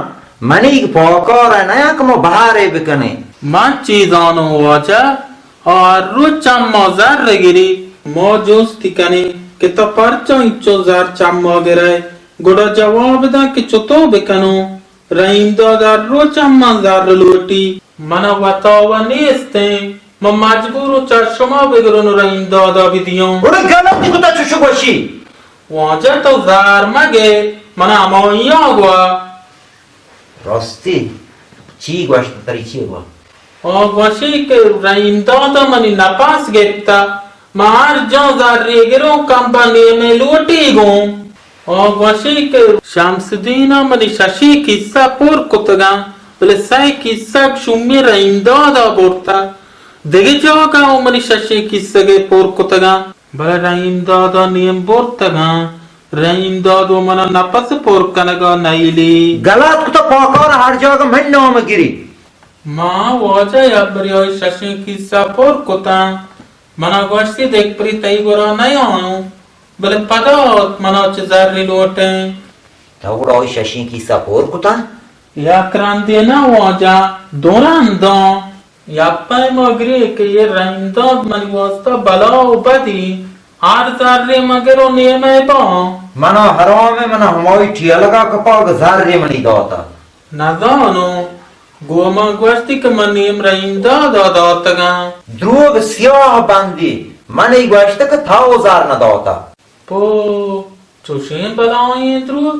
منی پاکار نیا کہ ما بہارے بکنیں۔ من چی زانوں واجہ، آ ہر روچ چما زر گری۔ ما جست کنیں کہ تو پرچا انچو زر چما گرئے؟ گڑا جواب داں کہ چتو بکنوں؟ رحیم داد ہر روچ ہم من زر لوٹی۔ منا وتا و نیستیں، من مجبوروں چہ شما بگروں و رحیم دادا بدیوں۔ گڑا گلت کتا چوشو گوشی؟ واجہ تو زر مگر، منا ہمائیاں گوا۔ راستی؟ چی گوشت؟ تری چی گوا؟ آ گوشی کہ رحیم دادا منی نپس گپتا، من ہر جان زرے گروں کمبا نیمے لوٹی گوں۔ آ گوشی کہ شمس الدین ء منی ششیں کیسہ پر کتگاں، بلے سئے کیسگ شومی رحیم داد ء برتگ، دگہ جاگہ ء منی ششیں کیسگے پر کتگاں، بلے رحیم داد ء نیم برتگاں۔ رحیم داد و منا نپس پر کنگا نئیلی۔ گلات کتہ پاکار ہر جاگہ من نام گری۔ ما واجہ یک بری آئی ششیں کیسہ پر کتاں۔ منا گوشتی دگہ بری تئی گورا نیایوں، بلے پدا آت منا چہ زری لوٹیں۔ تو گڑا آئی ششیں کیسہ پر کتاں؟ یک رندے نہ واجہ، دو رنداں۔ یک پیما گری کہ یہ رحیم داد منی واسطہ بلا و بدی، ہر زرے مگر و نیمے باں۔ منا حرام ہے، منا ہمائی ٹیلگا کپا کہ زرے منی داتا۔ نزانوں، گوں من گوشتی کہ من نیم رحیم دادا داتگاں۔ دروگ سیاہ بندی، من ای گوشت کہ تھا و زر نہ داتا۔ پو، چوشیں بلائیں دروگ،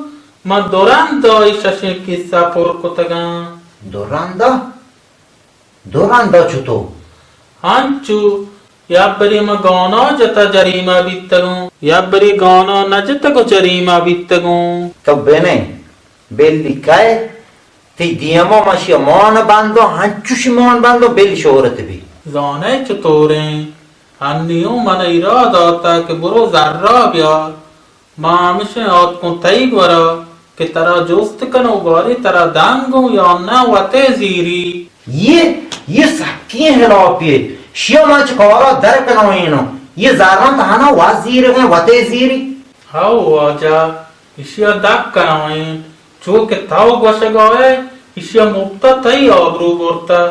من دو رندا ای ششیں کیسہ پر کتگاں۔ دو رندا؟ دو رندا چتو؟ ہنچو، یک برے من گانا جتا جریمہ بیتگوں، یک برے گانا نہ جتگ و جریمہ بیتگوں۔ تو بنے، بلی کئے؟ تئی دیما من شی مان بندوں، ہنچوشی مان بندوں، بلی شہرت بی۔ زانئے چطوریں؟ ہنی اوں من ای راہ داتا کہ برو زرا بیار۔ ما ہمشیں آتکوں تئی گورا کہ ترا جست کنوں، باریں ترا دنگوں یا نہ وتے زیری۔ یہ، یہ سکیں ہلاپی ہے۔ شیا ما چہ کارا در کنائینوں۔ یہ زراں تہنا وت زیرگیں، وتے زیری۔ ہو واجہ، اشیا در کنائین۔ چو کہ تو گوشگا ئے، اشیا مپتا تئی آبرو برتا۔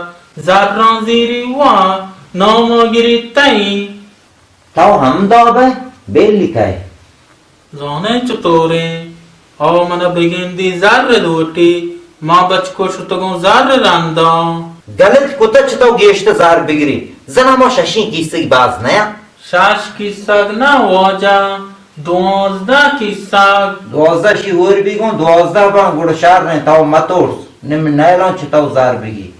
زراں زیری وا، ناما گری تئی۔ تو ہمدا بئے، بلی کئے؟ زانئے چطوریں؟ آ منا بگندی زر لوٹی، ما بچکو شتگوں زر رندا۔ گلت کتہ چہ تو گیشتر زر بگری، زنا ما ششیں کیسگی باز نیا۔ شش کیسگ نہ واجہ، دوازدہ کیسگ۔ دوازدہ شی ہور بیگوں، دوازدہ باں گڑا شر ایں، تو مترس، نم نیلاں چہ تو زر بگی۔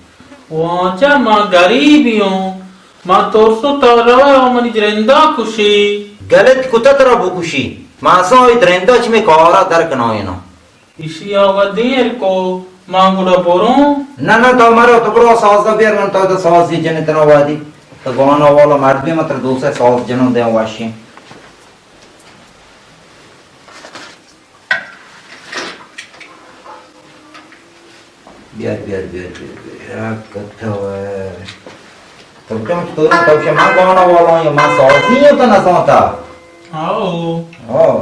واجہ ما گریبی اوں، ما ترسوں تو روئے و منی جرندا کشی۔ گلت کتہ ترا بکشی، ما اساں ای درندا چہ مئے کارا در کنائیناں۔ اشیا و دیر کو، ما گڑا بروں۔ نہ، نہ، تو مرو، تو برو سازا بیار، من تو تو سازی جن تنا وادی۔ تو گانا والا مرد بی، متر دوسرے ساز جنوں دیں واشیں۔ بیار، بیار، بیار، بیار، بیار۔ کتو ہے۔ تو کم تو، تو شما گانا والا یا ما سازی ہے تو نزانتا؟ آؤ۔ آؤ۔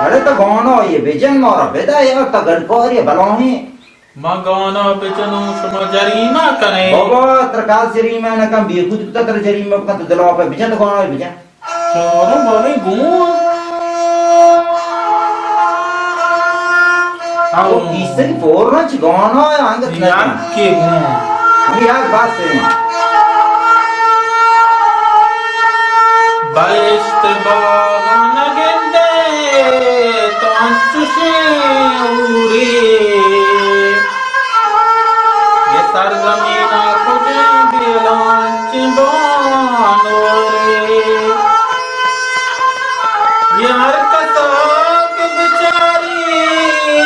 اڑے تو گانا یہ بجن مارا بدا یا تا گڑکاری بلاہیں۔ ما گانا بجنوں، شما جریمہ کنے۔ بابا، ترا کاس جریمہ نہ کن، بیہود کتا ترا جریمہ بکن، تو دل آپ بجن، تو گانا بجن۔ چاروں باریں گوں۔ او۔ او کیسری پورنا چی گانا ہے، انگت نہ کن۔ یکے گوں۔ ہمیں یار بس ہے۔ بہشت باغ نہ گندے تو انچوشیں اوری۔ یہ سرزمین ء کجیں بیلانچیں بانورے۔ یہ ہر کسا کہ بچاری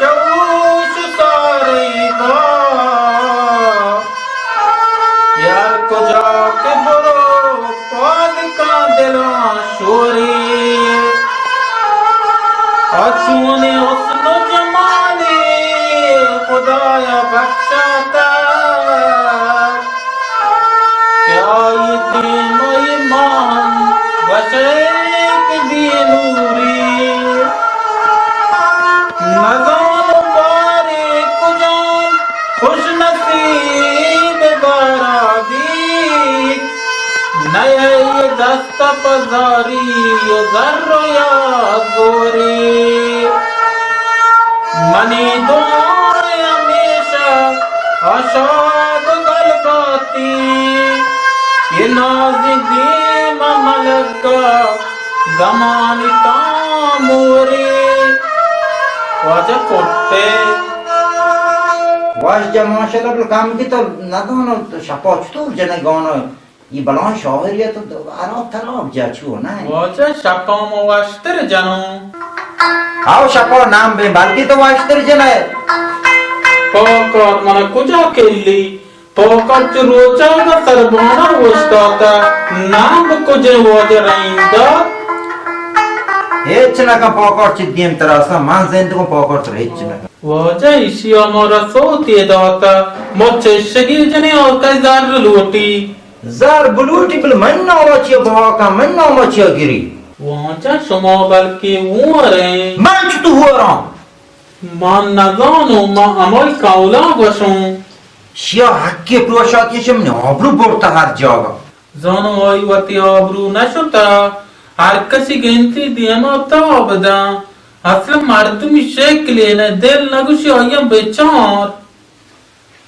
چوش ساری با۔ یار کجا کہ برو پاد کاں دلاں شوری۔ آ چونیں حسن و جمالی خدایا بخشاتا۔ کہ آئی دیم ایمان وشیک بی نوری۔ نزانو بارے کجام خوش نصیب بارا بیت، نئے دست پزاری زر یا زوری۔ منی دعا ہمیشہ آشاد گل باتی، یہ نازی دیم ملکہ زمانی تاموری۔ واجہ پٹے۔ واجہ ماشاءاللہ، بل کم کی تو ندانو، تو شپا چطور جنے گانا؟ یہ بلان شاعری تو ہراب تراب جا چو نہ؟ واجہ شپا ما واشتر جنوں۔ آو شپا نام بے، بلکی تو واشتر جنے۔ پاکار منا کجا کلی؟ پاکر چہ روچاگا سربانا اوشتاتا، نام کجے واجہ رحیم داد؟ ہچ نہ کن پاکر چہ دیم تراسا، من زندگوں پاکر تر ہچ نہ کن۔ واجہ ایشی ہمارا سوتی داتا، مچ شگیر جنے اور کئی زر لوٹی۔ زر بلوٹی بل من ناما چیا بہا کن، من ناما چیا گری۔ واجہ شما بلکہ ہوریں۔ من چتو ہورم؟ من نزانوں، من ہمائی قولاں گوشوں۔ شیا حقی پروشاتی، شم نے آبرو برتا ہر جاگہ۔ زانو آئی وتی آبرو نشتا، ہر کسی گنتی دیما تاب داں۔ اصل مردمی شکلے نہ، دل نگوشی آیاں بچار۔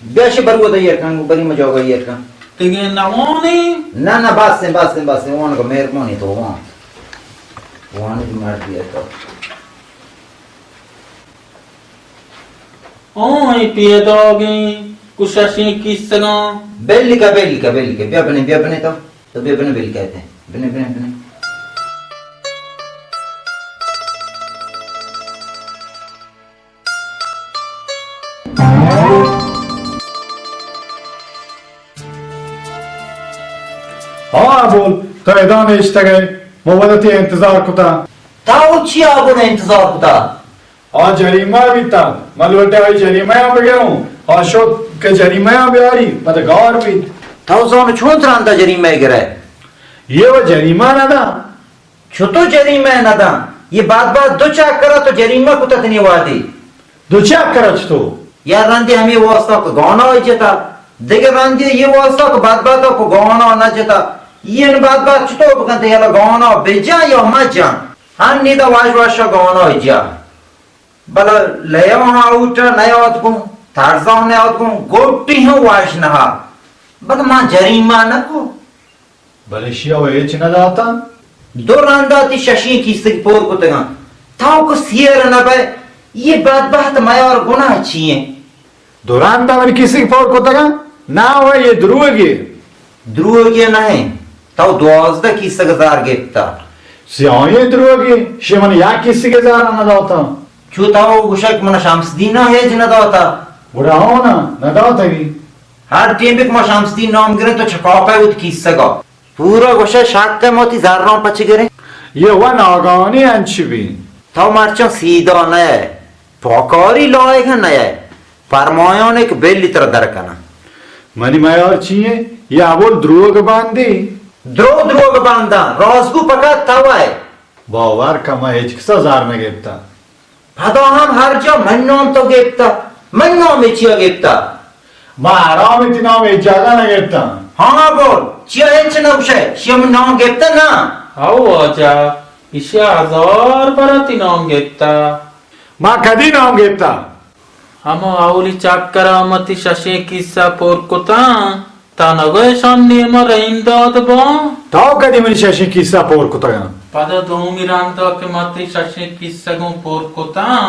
بیا شی برو دئی ارکان، بری مجاگا ارکان۔ تگے نوانی؟ نہ، نہ، بس، بس، بس، وان کو مہربانی تو وان۔ وان مردی ہے تو۔ آئی پیداگیں کششیں کیسگاں۔ بلکہ، بلکہ، بلکہ، بیا بنے، بیا بنے تو۔ تو بیا بنے بلکہ تے۔ بنے، بنے، بنے۔ ہاں، بول، تو ادا نشتگ ئے، ما وت تئی انتظار کتا۔ تو چیا گوں انتظار کتا؟ آ جریمہ بیتا، من لوٹے آئی جریمہ ءَ بگروں، آ شت کہ جریمہ ءَ بیاری، پدا گار بیت۔ تو زانو چون تراندا جریمہ ءَ گرئے؟ یہ و جریمہ نہ دا۔ چتو جریمہ نہ داں؟ یہ بات بات دو چکر تو جریمہ کتا تنی وادی۔ دو چکر چتو؟ یا رندی ہمیں واسطہ کو گانا ہی جتا، دیگه رندی یہ واسطہ کو بات بات کو گانا نہ جتا۔ یہ بات بات چتو بکنتے، یلا گانا بجا یا مجا۔ ہن نیدا واش واش گانا ہی جا۔ بلا لیو ہاں اوٹا نیاد کو، ترزان نیاد کو، گوٹی ہوں واش نہا۔ بل ما جریمہ نہ کو۔ بلے شیا و ہچ نہ داتا؟ دو رندا تی ششیں کیسگ پور کتگاں۔ تاو کو سیر نہ بئے، یہ بدبخت میار گناہ چی ہیں؟ دو رندا من کیسگ پور کتگاں؟ نہ و یہ دروگی۔ دروگی نہ ہیں۔ تاو دوازدہ کیسگ زار گپتا۔ سیاہیں دروگی، شی من یک کیسگ زار نہ داتا۔ چو تاو گوشک من شمس دینا ہیچ نہ داتا۔ گڑا ہونا، نہ داتگی۔ ہر ٹیم بک ما شمس دین نام گریں تو چکاپے وت کیسگا۔ پورا گوشے شک ہے ما تی زراں پچ گریں۔ یہ و ناگانی انچ بی۔ تو مرچاں سیدھا نہ ئے، پاکاری لائق نہ ئے، پرمایان ایک بلی تر در کناں۔ منی میار چی ہے؟ یہ اول دروگ باندی۔ درو دروگ بانداں، رازگو پکا تو ئے۔ باور کن، ما ہچ کسا زار نہ گپتا۔ پدا ہم ہر جا من نام تو گپتا۔ من نام چیا گپتا؟ ما حرام تی نام ایک جاگہ نہ گپتا۔ ہاں بول، چیا ہچ نہ گوشے؟ شیم نام گپتا نا؟ او واجہ، ایشی ہزار برا تی نام گپتا۔ ما کدی نام گپتا؟ ہما اولی چکر ءَ من تئی ششیں کیسہ پر کتاں، تاں نگو ایشان نیما رحیم داد باں؟ تو کدی منی ششیں کیسہ پر کتگاں؟ پدا دومی رندا کہ من تئی ششیں کیسہ گوں پر کتاں،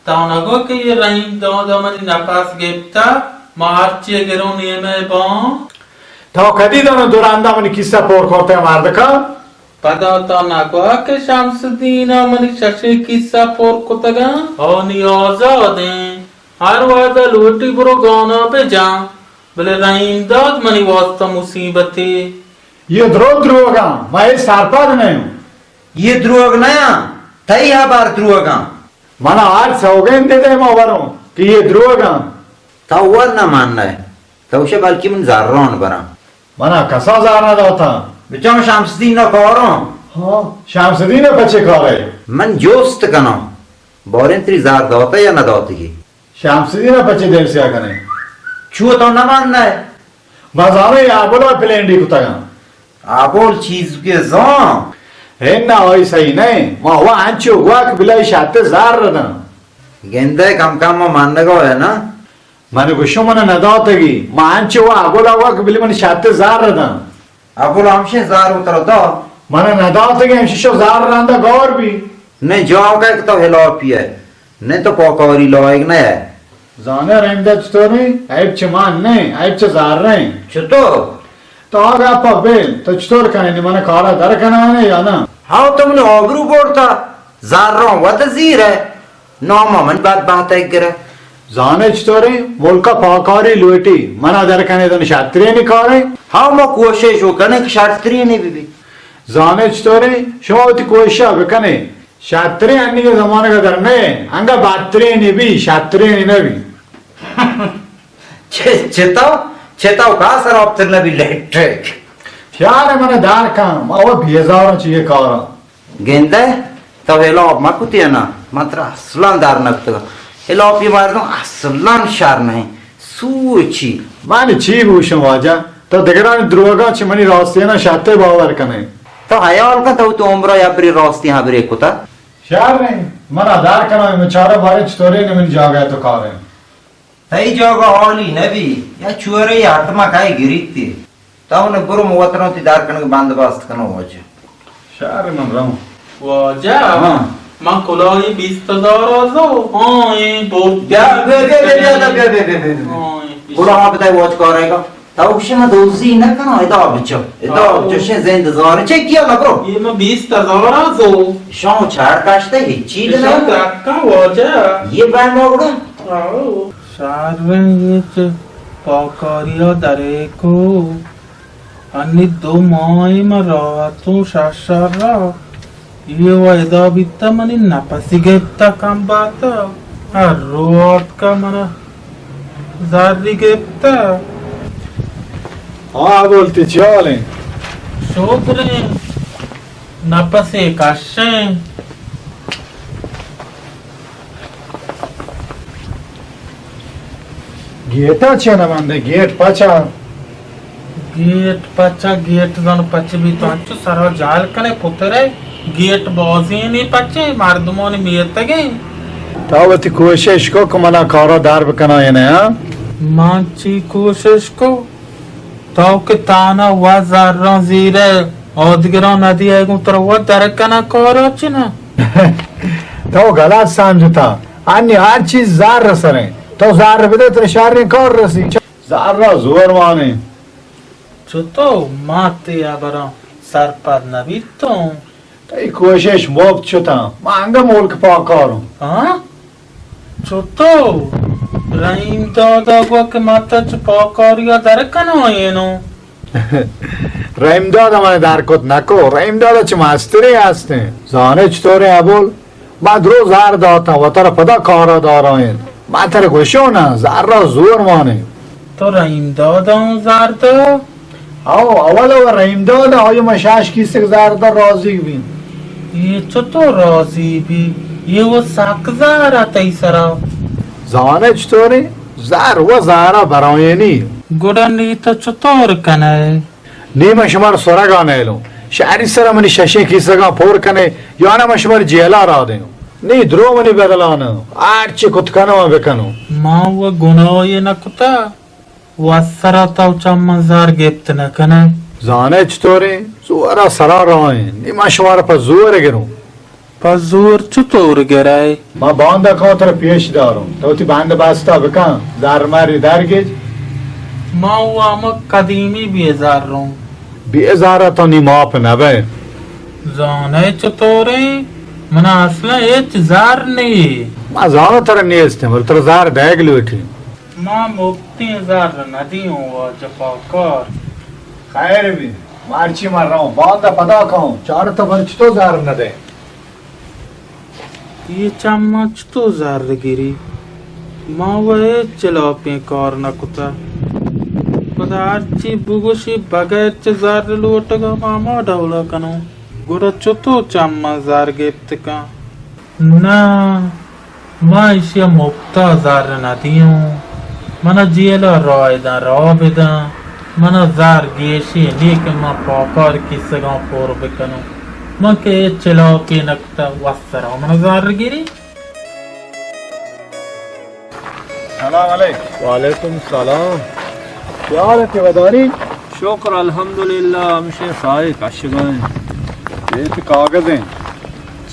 تاں نگو کہ یہ رحیم داد ءَ منی نپس گپتہ، من ہرچی گروں نیمہ باں۔ تو کدی دانا دو رندا منی کیسہ پر کرتگ مردکا؟ پدا تو نگوہ کہ شمس الدین ءَ منی ششیں کیسہ پر کتگاں؟ آنی آزادیں، ہر وہدا لوٹی برو گانا بجاں، بلے رحیم داد منی واسطہ مصیبتے۔ یہ درو دروگاں، ما اے سرپد نہ اوں۔ یہ دروگ نہ آں، تئی ہبر دروگاں۔ منا ہر سوگند دے ما وروں کہ یہ دروگاں۔ تو ور نہ مان نہ، تو شے بلکہ من زران براں۔ منا کسا زر نہ داتا۔ بچم شمس الدین ءَ کاراں۔ ہاں، شمس الدین ءَ پچے کارے؟ من جوست کناں، باریں تری زر داتا یا نہ داتگی؟ شمس الدین ءَ پچے دل سیاہ کنے؟ چو تو نہ مان نہ؟ ما زانو یہ آبولا پلینڈی کتگاں۔ آبول چیز کے زان؟ ہے نہ، آئی صحیح نہیں۔ ما ہوا انچو گوا کہ بلائی شاتے زر رداں۔ گندے کم کم ما مانگو ہے نا؟ من گوشو من نداتگی، ما انچو وا ابولا وا کہ بلی من شرط زار رداں۔ ابولا ہمشیں زار و ترا دا؟ من نداتگی، ہمشی شو زار رندا گور بی۔ نہ جاگہ کہ تو ہلاپی ہے، نہ تو پاکاری لائق نہ ہے۔ زانے رحیم داد چطوریں؟ عیب چہ مان نہ، عیب چہ زار رہے۔ چطور؟ تو آگا پا بیل، تو چطور کنے؟ نی من کارا در کنا ہے یا نا؟ ہاو تو من آبرو بورتا، زار رہا وت زیر ہے۔ نام من بدبہت ءَ گرے۔ زانے چطوریں؟ ملک ءَ پاکاری لوٹی، منا در کنے دن شرترینی کاریں۔ ہاں، ما کوشش و کنیں کہ شرترینی بی بی۔ زانے چطوریں؟ شما وتی کوشش ءَ بکنے۔ شرترین انی زمانگ ءَ در نئے، انگا بدترینی بی، شرترینی نہ بی۔ چہ، چہ تو، چہ تو کا سر آپتر نہ بی الیکٹرک۔ پیار من دار کن، ما وہ بیزاروں چیئے کارا۔ گندئے؟ تو ہلاپ مہ کتئے نا، من ترا اصلاً در نہ کتگ۔ ہلاپی مردم اصلاً شر نہ انت۔ سوچی۔ من چی گوشم واجہ؟ تو دگرانی دروگاں چہ منی راستیاں شرتر باور کنئے۔ تو ہیال کن، تو وتی عمرا یبری راستیں ہبرے کتہ۔ شر انت، منا در کنائے، من چارہ باریں چطوریں منی جاگہ تو کاریں۔ تئی جاگہ حالی نہ بی، یا چورے یا حتما کئے گریتی۔ تو نہ برو، من وتروں تی در کنگ بندوبست کنوں واجہ۔ شر من روں۔ واجہ، ہاں۔ من کلاہی بیست ہزار آزو، ہاں، اے بوت۔ بیا، بیا، بیا۔ ہاں، اے بیست۔ کلاہ بدے واج کارے گا۔ تو گوشے من دوزی نہ کناں، ادا بچو۔ ادا ہاں۔ بچو، شے زند زار، چے کیا نہ برو۔ اے من بیست ہزار آزو۔ شام چار کاشتے، ہچ چیز نہ۔ شام درکا واجہ۔ یہ بہن موگڑا۔ ہاں۔ شریں، یہ چہ پاکاریا درے کو، انی دو ماہی من راحتوں ششر را، یہ و ادا بیتا منی نپسی گپتا کم باتا، ہر رو آتکا منا زری گپتا۔ ہاں، بولتی چیالیں؟ شکریں، نپسے کشیں۔ گیٹا چے نہ بندے؟ گیٹ پچا۔ گیٹ پچا، گیٹ زن پچ بی تو انچو سرا جال کنے پترے۔ گیٹ بازینی پچے، مردمانی میتگیں۔ تو وتی کوشش کو کہ منا کارا در بکنائینے، ہاں؟ من چی کوشش کو؟ تو کہ تانا و زراں زیرے، آدگراں ندیئے گوں ترا و در کناں کارا چنا؟ تو غلط سمجھتا۔ انی ہر چیز زر سریں۔ تو زر بدے ترا شریں کار رسی۔ زر را زور مانے۔ چتو ما تی ہبراں سرپد نبیتوں۔ تئی کوشش مفت شتاں، ما انگہ ملک پاکاروں۔ ہاں؟ چتو رحیم دادا گو کہ ما تا چہ پاکاریا در کنائینوں۔ رحیم دادا من در کت نکو، رحیم دادا چہ مسترے ہستیں۔ زانے چطوریں ابول؟ ما درو زار داتاں، وترا پدا کارا دارائیں۔ ما ترا گوشو نا، زار را زور مانے۔ تو رحیم دادا ہوں زار دا؟ او، اول و رحیم داد، آئی ما شاش کیسک زار دا راضی بین۔ یہ چطور راضی بی؟ یہ وہ سک زار تئی سرا۔ زانئے چطوریں؟ زر و زارا برایانی۔ گڑا نی تو چطور کنئے؟ نی من شمارا سرگا نیلوں۔ شہری سرا منی ششیں کیسگاں پور کنئے، یا نہ من شمارا جیلا را دیوں۔ نی درو منی بدلا نہ، ہرچی کت کنوں بکنوں۔ ما و گناہے نہ کتا۔ وسرا تو چہ من زر گپت نہ کنئے۔ زانئے چطوریں؟ زورا سرا راہیں۔ نی من شمارا پہ زور گروں۔ پہ زور چطور گرئے؟ ما باندا کاں ترا پیش داروں۔ تو وتی بند بستا بکن، زر مری درگیج۔ ما و ہمک قدیمی بیزاروں۔ بیزارا تو نی ماپ نبئے۔ زانئے چطوریں؟ منا اصلا ہچ زر نی۔ ما زانوں ترا نیستیں، بلے ترا زر دئیگ لوٹی۔ ما مپتیں زر نہ دیوں واجہ پاکار۔ خیر بی، مرچی من رؤں، باندا پدا کاؤں، چارتہ بلے چتو زر نہ دئے۔ اے چماں چتو زر گری؟ ما و ہچ چلاپیں کار نہ کتہ۔ پدا ہرچی بگوشی بغیر چہ زر لوٹگا ما ہما ڈولا کنوں۔ گڑا چتو چماں زر گپت کن؟ نہ، ما ایشی ء مپت ء زر نہ دیوں۔ من ء جیل ء راہ داں، راہ بداں۔ من ء زر گیشی نی کہ من پاکار کیسگاں پر بکنوں۔ من کہ اے چلاپی نہ کتہ، وسرا من ء زر گری۔ سلام علیک۔ وعلیکم سلام۔ کیا حال ہے، ودانی؟ شکر الحمدللہ، ہمشے سائے کشگائیں۔ اے تی کاغذ ہیں۔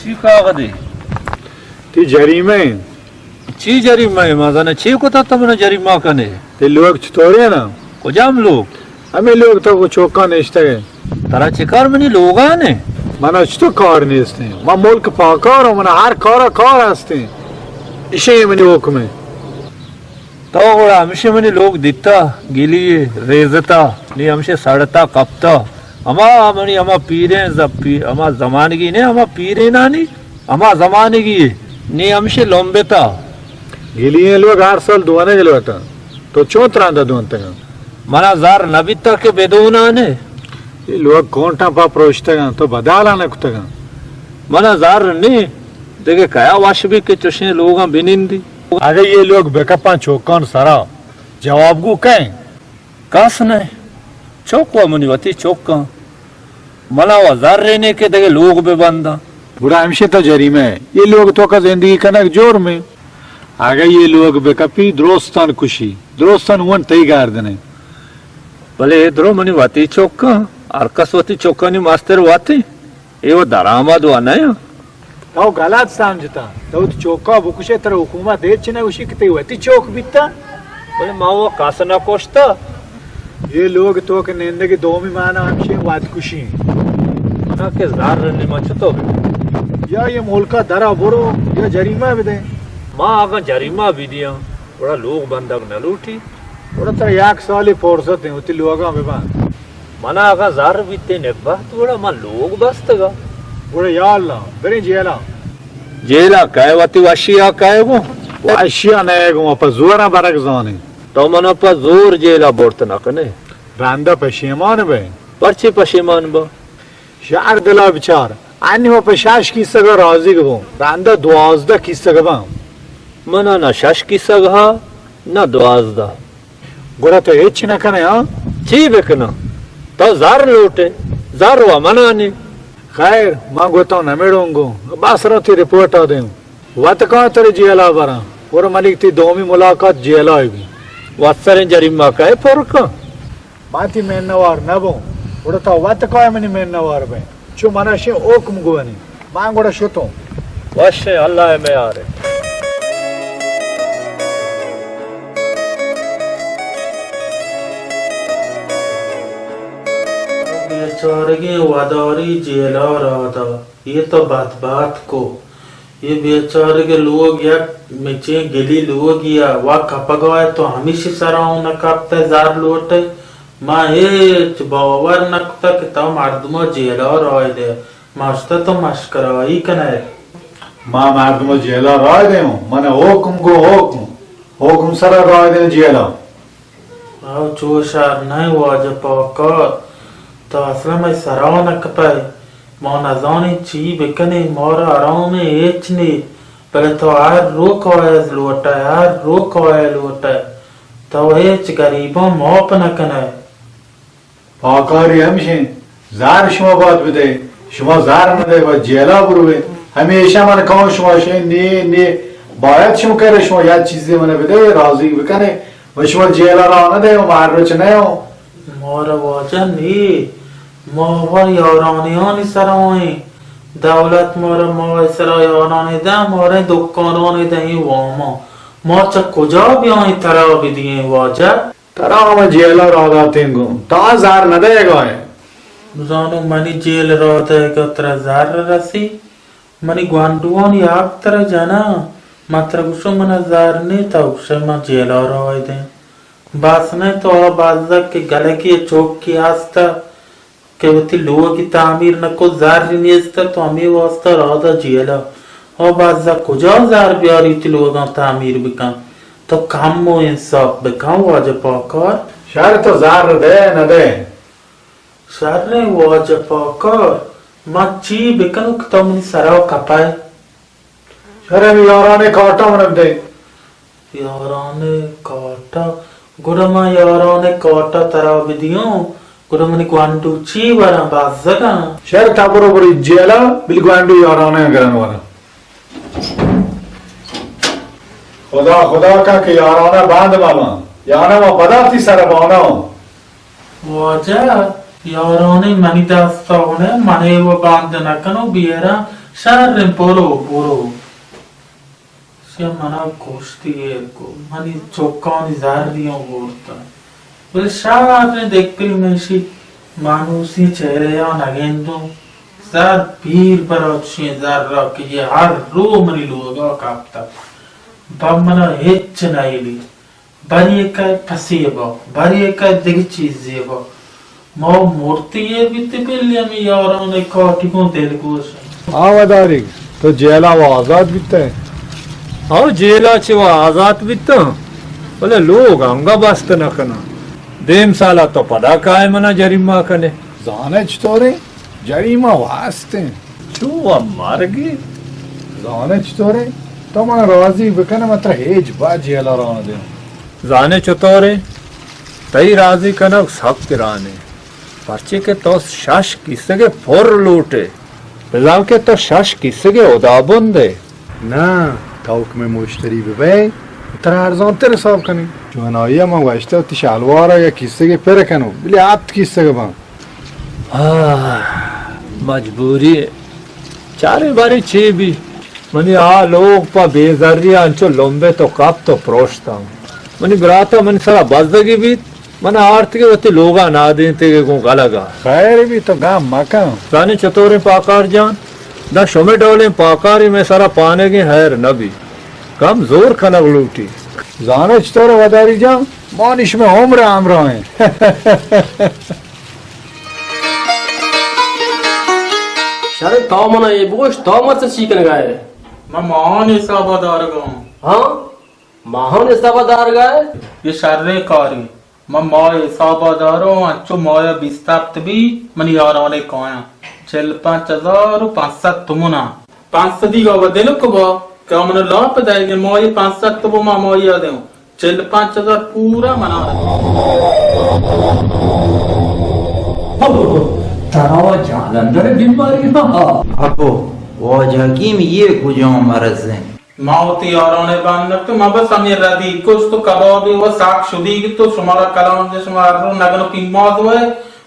چی کاغذ ہے؟ تی جریمہ ہیں۔ چی جریمہ ہے؟ مزن چی کتا تم نے جریمہ کنے؟ تی لوگ چطورے نا؟ کجام لوگ؟ ہمیں لوگ تو وہ چوکا نشتگے۔ ترا چہ کار منی لوگانے؟ من ء چتو کار نیستیں۔ من ملک پاکاروں، من ء ہر کار ء کار ہستیں۔ ایشی منی حکم ہے۔ تو گڑا ہمشی منی لوگ دیتا، گلی ریزتا، نی ہمشی سڑتا کپتا۔ ہما منی ہما پیریں ز-، پی-، ہما زمانگی نے، ہما پیرینانی ہما زمانگی، نی ہمشی لمبتا۔ گلی لوگ ہر سال دونے گلوتا۔ تو چون تراندا دونتگاں؟ منا زر نہ بیتا کہ بدونانے۔ اے لوگ کونٹاں پا پروشتگاں، تو بدالا نہ کتگاں۔ منا زر نی، دگہ کیا وش بی کہ چشیں لوگاں بنندی۔ اگہ یہ لوگ بکپاں چوکان سرا، جواب گو کئے؟ کس نہ۔ چوک و منی وتی چوکاں۔ منا و زر نے کہ دگہ لوگ ببنداں۔ گڑا ہمشی تو جریمہ ہے۔ یہ لوگ تو کا زندگی کنگ جرم ہے۔ اگہ یہ لوگ بکپی، درستان کشی، درستان ون تئی گاردن ہے۔ بلے اے درو منی وتی چوکاں، ہر کس وتی چوکانی مستر وتی، اے و درآمد و نہ۔ تو غلط سمجھتا، تو وتی چوکا بکشے، ترا حکومت ہچ نہ گوشی کہ تئی وتی چوک بیتا۔ بلے ما و کس نہ کشتا۔ یہ لوگ تو کہ نندگی دومی مانا ہمشی وت کشی۔ منا کہ زر نی، ما چتو بکن؟ یا یہ ملکا درا برو یا جریمہ بدے۔ ما اگاں جریمہ بدیاں، گڑا لوگ بندگ نہ لوٹی۔ گڑا ترا یک سالی فرصت ہیں، وتی لوگاں ببند۔ منا اگاں زر بیتے نبہت، گڑا من لوگ بستگا۔ گڑا یا اللہ، بریں جیلا۔ جیلا کئے وتی وشیا کئے گوں؟ وشیا نئے گوں، پہ زوراں برگ زانے۔ تو منا پہ زور جیلا برت نہ کنے۔ رندا پشیمان بئے۔ پرچے پشیمان با؟ شہر دلا بچار۔ انی و پہ شش کیسگا راضی بوں۔ رندا دوازدہ کیسگ باں۔ منا نہ شش کیسگ ہا، نہ دوازدہ۔ گڑا تو ہچ نہ کنے، ہاں؟ چی بکناں؟ تو زر لوٹے، زر و منانی۔ خیر، من گوتاں نمیڑوں گوں، بس رو تی رپورٹ آ دیں۔ وت کاں ترے جیلا براں، اور منی تی دومی ملاقات جیلا بی۔ وت سریں جریمہ کئے پر کن؟ من تی منوار نبوں، گڑا تو وت کائے منی منوار بئے۔ چو منا شے حکم گونی، من گڑا شتوں۔ وشے، اللہ ء میارے۔ بیچارگیں وداری جیلا رادا، یہ تو بدبخت کو۔ یہ بیچارگ لوگ یک مچیں گلی لوگی ء وا کپگا ء تو ہمیشی سرا اوں نہ کپتئے زر لوٹئے۔ ما ہچ باور نہ کتگ کہ تو مردم ء جیلا راہ دئے۔ ما اشتہ تو مشکرائی کنئے۔ ما مردم ء جیلا راہ دیوں، من ء حکم گو حکم، حکم سرا راہ دیوں جیلا۔ او چو شر نئے واجہ پاکار، تو اصلا مئے سرا نہ کپئے۔ ما نزانیں چی بکنیں، مارا آرامیں ہچ نیست۔ بلے تو ہر رو کائے لوٹئے، ہر رو کائے لوٹئے، تو ہچ گریباں ماپ نہ کنئے۔ پاکاری ہمشیں، زر شما باید بدئے، شما زر ندئے، باید جیلا بروئے۔ ہمیشہ من کہوں شما شے نے، نے، باید شما کرے، شما یک چیزے من بدئے، راضی بکنے، و شما جیلا را ندئے، و مہر روچ نئے۔ مارا واجہ نی، ما و یارانیانی سرا ایں۔ دولت مارا، ما سرا یارانی دہ، مارا دکانانی دہ، ایں واما۔ ما چہ کجا بیائیں ترا بدییں واجہ؟ ترا ہما جیلا را داتیں گوں، تا زر ندئیگا ئے۔ بزانو منی جیل را دئیگا ترا زر رسی؟ منی گوانڈوانی حق ترا جناں، من ترا گوشاں منا زر نی، تو گوشئے من جیلا را دیں۔ بس نہ تو آ بزگ کہ گلگی چوکی ہست کہ وتی لوگی تعمیر نہ کت، زری نیست، تو ہمے واسطہ را دا جیلا۔ آ بزگ کجا زر بیاری وتی لوگاں تعمیر بکن؟ تو کم و انصاف بکن واجہ پاکار۔ شر تو زر دئے نہ دئے؟ شریں واجہ پاکار، من چی بکنوں کہ تو منی سرا کپئے؟ شر ہمے یارانئے کارٹا من بدئے۔ یارانئے کارٹا؟ گڑا من یارانئے کارٹا ترا بدیوں، گڑا منی گوانڈو چی وراں، بزگاں؟ شر تا برو برو جیلا، بلے گوانڈو یارانئے گران وراں۔ خدا خدا کن کہ یارانہ بند مباں، یعنی ما پدا تی سر بانا اوں۔ واجہ، یارانہ منی دستا اوں، من ءَ و بند نہ کنوں، بیاراں شریں، برو، برو۔ شہ منا کشتی ایر کو، منی چکانی زریاں برتا۔ بلے شریں دگپری من اشی مانوسی چہرہ ءَ نگندوں۔ زر پیر برا چشیں زر را کہ یہ ہر رو منی لوگا کپتا۔ پہ منا ہچ نہ ایلی۔ بری کئے پسے با، بری کئے دگہ چیزے با۔ ما مرتی ایر بیت بلے ہمے یاران ءِ کاٹی گوں دلگوش۔ آ وداری، تو جیلا و آزات بیتئے؟ آ جیلا چہ و آزات بیتاں، بلے لوگ انگا بست نہ کناں۔ دیم سالا تو پدا کائے منا جریمہ کنے۔ زانئے چطوریں؟ جریمہ واستیں۔ چو و مرگی؟ زانئے چطوریں؟ تو منا راضی بکن، من ترا ہیچ با جیلا را نہ دیاں۔ زانئے چطوریں؟ تئی راضی کنگ سک گرانیں، پرچے کہ تو شش کیسگے پر لوٹئے، بزاں کہ تو شش کیسگے ہدابندئے۔ ناں، تو کہ مئے مشتری ببئے، ترا ارزانتر حساب کنیں۔ چونائی ءَ من گوشتہ وتی شلوار ءَ یک کیسگے پر کنوں، بلے ہپت کیسگ باں۔ آہ، مجبوری۔ چاریں باریں چے بی۔ منی آ لوگ پہ بے زری ءَ انچو لمبت و کپت و پروشتاں۔ منی برات ءَ منی سرا بزگی بیت، من ءَ آرتگ ءُ وتی لوگ ءَ نادینتگ ءُ گوں گلگ ءَ۔ خیر بی، تو گم مکن۔ زانئے چطوریں پاکار جان؟ داں شمئے ڈولیں پاکارے مئے سرا پانگیں، ہیر نہ بی۔ کم زور کنگ لوٹی۔ زانئے چطور وداری جان؟ ما نی شمئے عمر ءِ ہمراہ ایں۔ شریں، تو منا اے بگوش، تو مرچی چی کنگا ئے؟ من ماہانی حساب ءَ دارگا آں۔ ہاں؟ ماہانی حساب ءَ دارگا ئے؟ اے شریں کارے۔ من ماہ ءِ حساب ءَ داراں، انچو ماہ ءَ بیست ہپت بی، منی یاران ءَ کایاں چل پنچ ہزار و پنچ سد تومن آں۔ پنچ سدیگا و دنک با کہ آ منا لاپ دئیگے، ماہ ءَ پنچ سد تومن ما ماہ ءَ دیوں۔ چل پنچ ہزار پورا منا۔ ترا جالندر بیماری ہا۔ ابو، واجہ حکیم، یہ کجام مرض ہیں؟ ما وتی یاران ءَ بند نہ کتوں، ما بس ہمے ردی کشت و کبابے و ساک شدیگ تو شمارا کلام دے، شما ہر رو نگن و پیماز و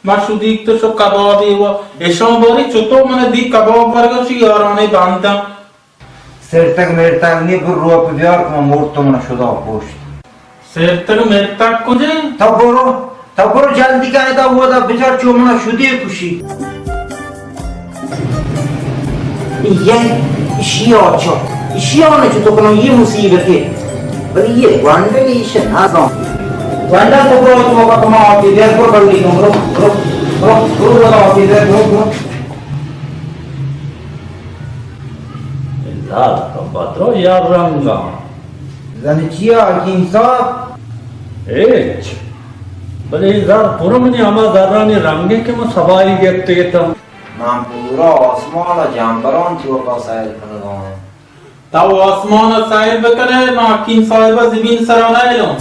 ما شدیگ تو شو کبابے و اشان باری چطور من دی کباب ورگا شی یاران ءَ بنداں۔ سرتگ مرتگ نی، برو روپ بیار کہ من مرتوں، من شدا پشت۔ سرتگ مرتگ کجے؟ تو برو، تو برو جلدی کن، ادا اودا بچار چو منا شدی کشی۔ یہ اشی آچو، اشی آنے چو تو کنو یہ مصیبت ہے۔ بلے یہ گوانڈل ایش نازان۔ گوانڈل تو برو، تو بابا کما آتی دے، برو بلدی کن، برو، برو، برو، برو، برو، آتی دے، برو، برو۔ زر تو پترو یا رنگا۔ زن چیا حکیم صاحب؟ ہچ۔ بلے اے زر پر منی ہما زرانی رنگیں کہ من سبائی گپتگ اتاں۔ من پورا آسمان ءَ جمبران توکا سیل کنگا آں۔ تو آسمان ءَ سیر بکنے، ما حکیم صاحب ءَ زمین سرا نئیلوں۔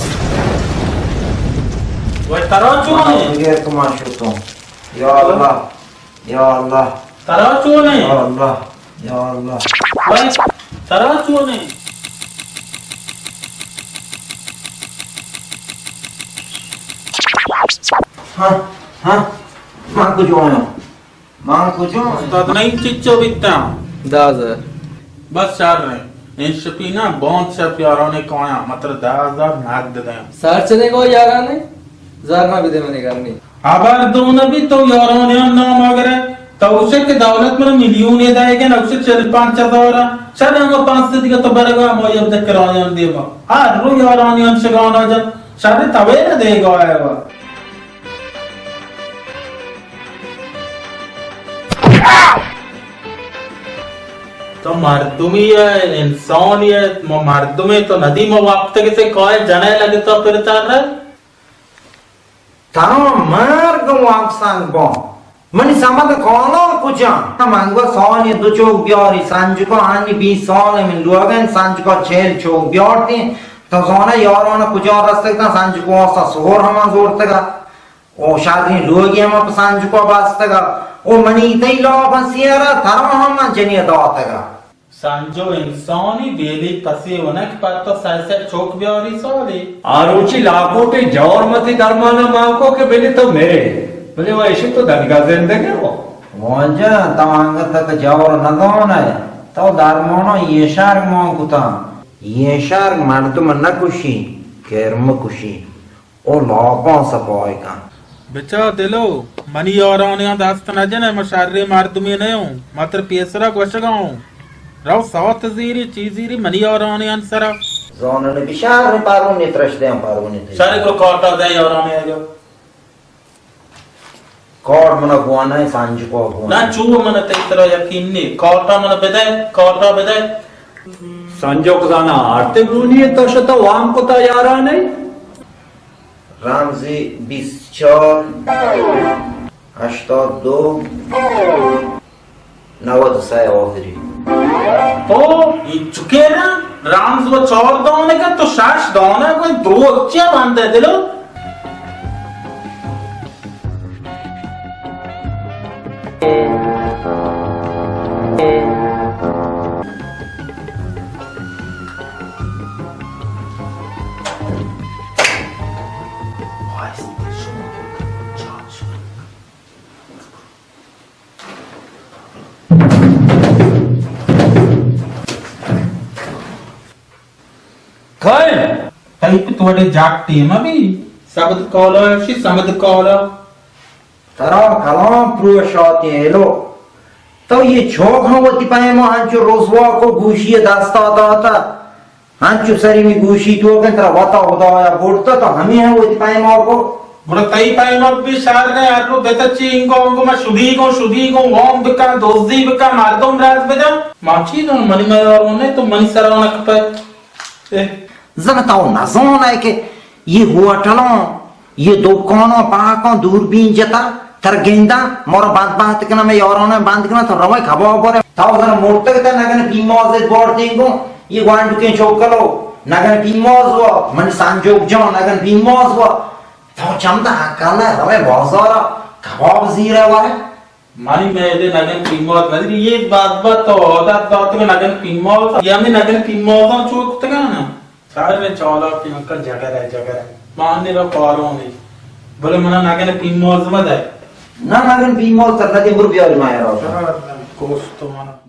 وے ترا چون اِنت؟ بغیر کما شتوں۔ یا اللہ، یا اللہ۔ ترا چون اِنت؟ یا اللہ، یا اللہ۔ وے ترا چون اِنت؟ ہاں، ہاں، من کجا آں؟ من کجا آں؟ استاد، من چچو بیتاں۔ دہ ہزار۔ بس شر اِنت۔ انشپی نہ، بانک شپ یارانے کایاں، متر دہ ہزار نقد دیاں۔ سر چدے گو یارانے؟ زر نہ بدے منی گرمی۔ ہبر دو نہ بی، تو یارانیاں نام آگرے۔ تو گوشے کہ دولت من میلیون دئیگ اِنت، نہ گوشے چل پنچ ہزار۔ شر ہم پانچ سد دیگہ تو برگا، ما یک دہ کرایان دیما۔ ہر رو یارانیاں شگانا جا۔ شر توے نہ دیگا ہے وا۔ تو مردمی ئے، انسانی ئے، ما مردمے تو ندی، ما وقت کسے کائے جنے لگتا پر تر۔ ترا مرگ وام سنگ بان۔ منی سمد کالا کجا؟ من گو سانی دو چوک بیاری سنجکا، آنی بیست سال من لوگن سنجکا چہل چوک بیارتی۔ تو زانا یاران کجا رستگتاں سنجکا واسطہ سہر ہما زورتگا۔ او شریں لوگی ہم پہ سنجکا بستگا۔ او منی تئی لاپاں سیرا ترا ہم من جنی داتگا۔ سنجو انسانی بیلی کسی ونک پتا سہ سہ چوک بیاری سالی۔ آ روچی لاکوٹے جور متی درمانا مانکو کہ بلی تو مرے۔ بلے وہ ایشی تو دنگا زندگے وہ۔ واجہ تو انگت تک جور ندانے۔ تو درمانا یہ شرگ مان کتا۔ یہ شرگ مردم نکشی، کرم کشی۔ او لاپاں سپائی کن۔ بچا دلو، منی یارانیاں دست نہ جنے، من شریں مردمے نہ اوں، من تر پیسرا گوشگا اوں۔ رو سات زیری، چی زیری منی یارانیاں سرا۔ زانن بشار پارونی ترش دیاں پارونی ترش۔ شر کو کاٹا دے یارانیاں جو۔ کارڈ منا گوانا ہے، سانجکو گوانا۔ نہ، چو منا تئی سرا یقین نی۔ کارڈا منا بدے، کارڈا بدے۔ سانجک زانا آرتے برونی ہے، تو شتا وام کتا یارا نہیں۔ رمزی بیست چار، ہشتاد دو، نود سئے آخری۔ او، ای چکے نا، رمز و چار دانگا تو شش دانگ و دروگ چیا بندے دلو؟ کائے؟ تئی پت وڑے جاک ٹیم ابھی؟ سبد کالا ہے، شی سمد کالا۔ ترا کلام پروشاتی ایلو۔ تو یہ چوک ہم وتی پیما ہنچو رسوا کو گوشی دستا داتا۔ ہنچو سری می گوشی تو کن ترا وتا خدایا برتا تو ہمیں ہم وتی پیما کو۔ گڑا تئی پیما بھی شر نے، ہر رو بتا چی انگو انگو ما شدی گو، شدی گو، وام بکن، دوزی بکن، مردم راز بدن۔ ما چی دون منی میارو نے تو منی سرا نکپے۔ اے۔ زن تو نزان ہے کہ یہ ہوٹلوں، یہ دکانوں پاکوں دوربین جتا، تر گنداں، مور بد بہت کنا، میں یارانہ بند کنا، تو روے کباب بورے۔ تو زن مرتگ تا نگن پیماز بورتیں گو، یہ گوانڈو کے چوکلو، نگن پیماز وا، من سانجوک جان، نگن پیماز وا۔ تو چمدا حقالا روے بازارا، کباب زیرا ورے۔ منی میدے نگن پیماز ندری، یہ بد بہت تو عادت داتگ نگن پیماز، یہ ہمیں نگن پیمازاں چوکتگانا۔ سارے چالاکی انکل جگر ہے، جگر ہے۔ مانے را پارونی۔ بلے منا نگن پیماز مدے۔ نہ نگن پیماز تر ندی، بر بیاری مایا را۔ کوشت تو منا۔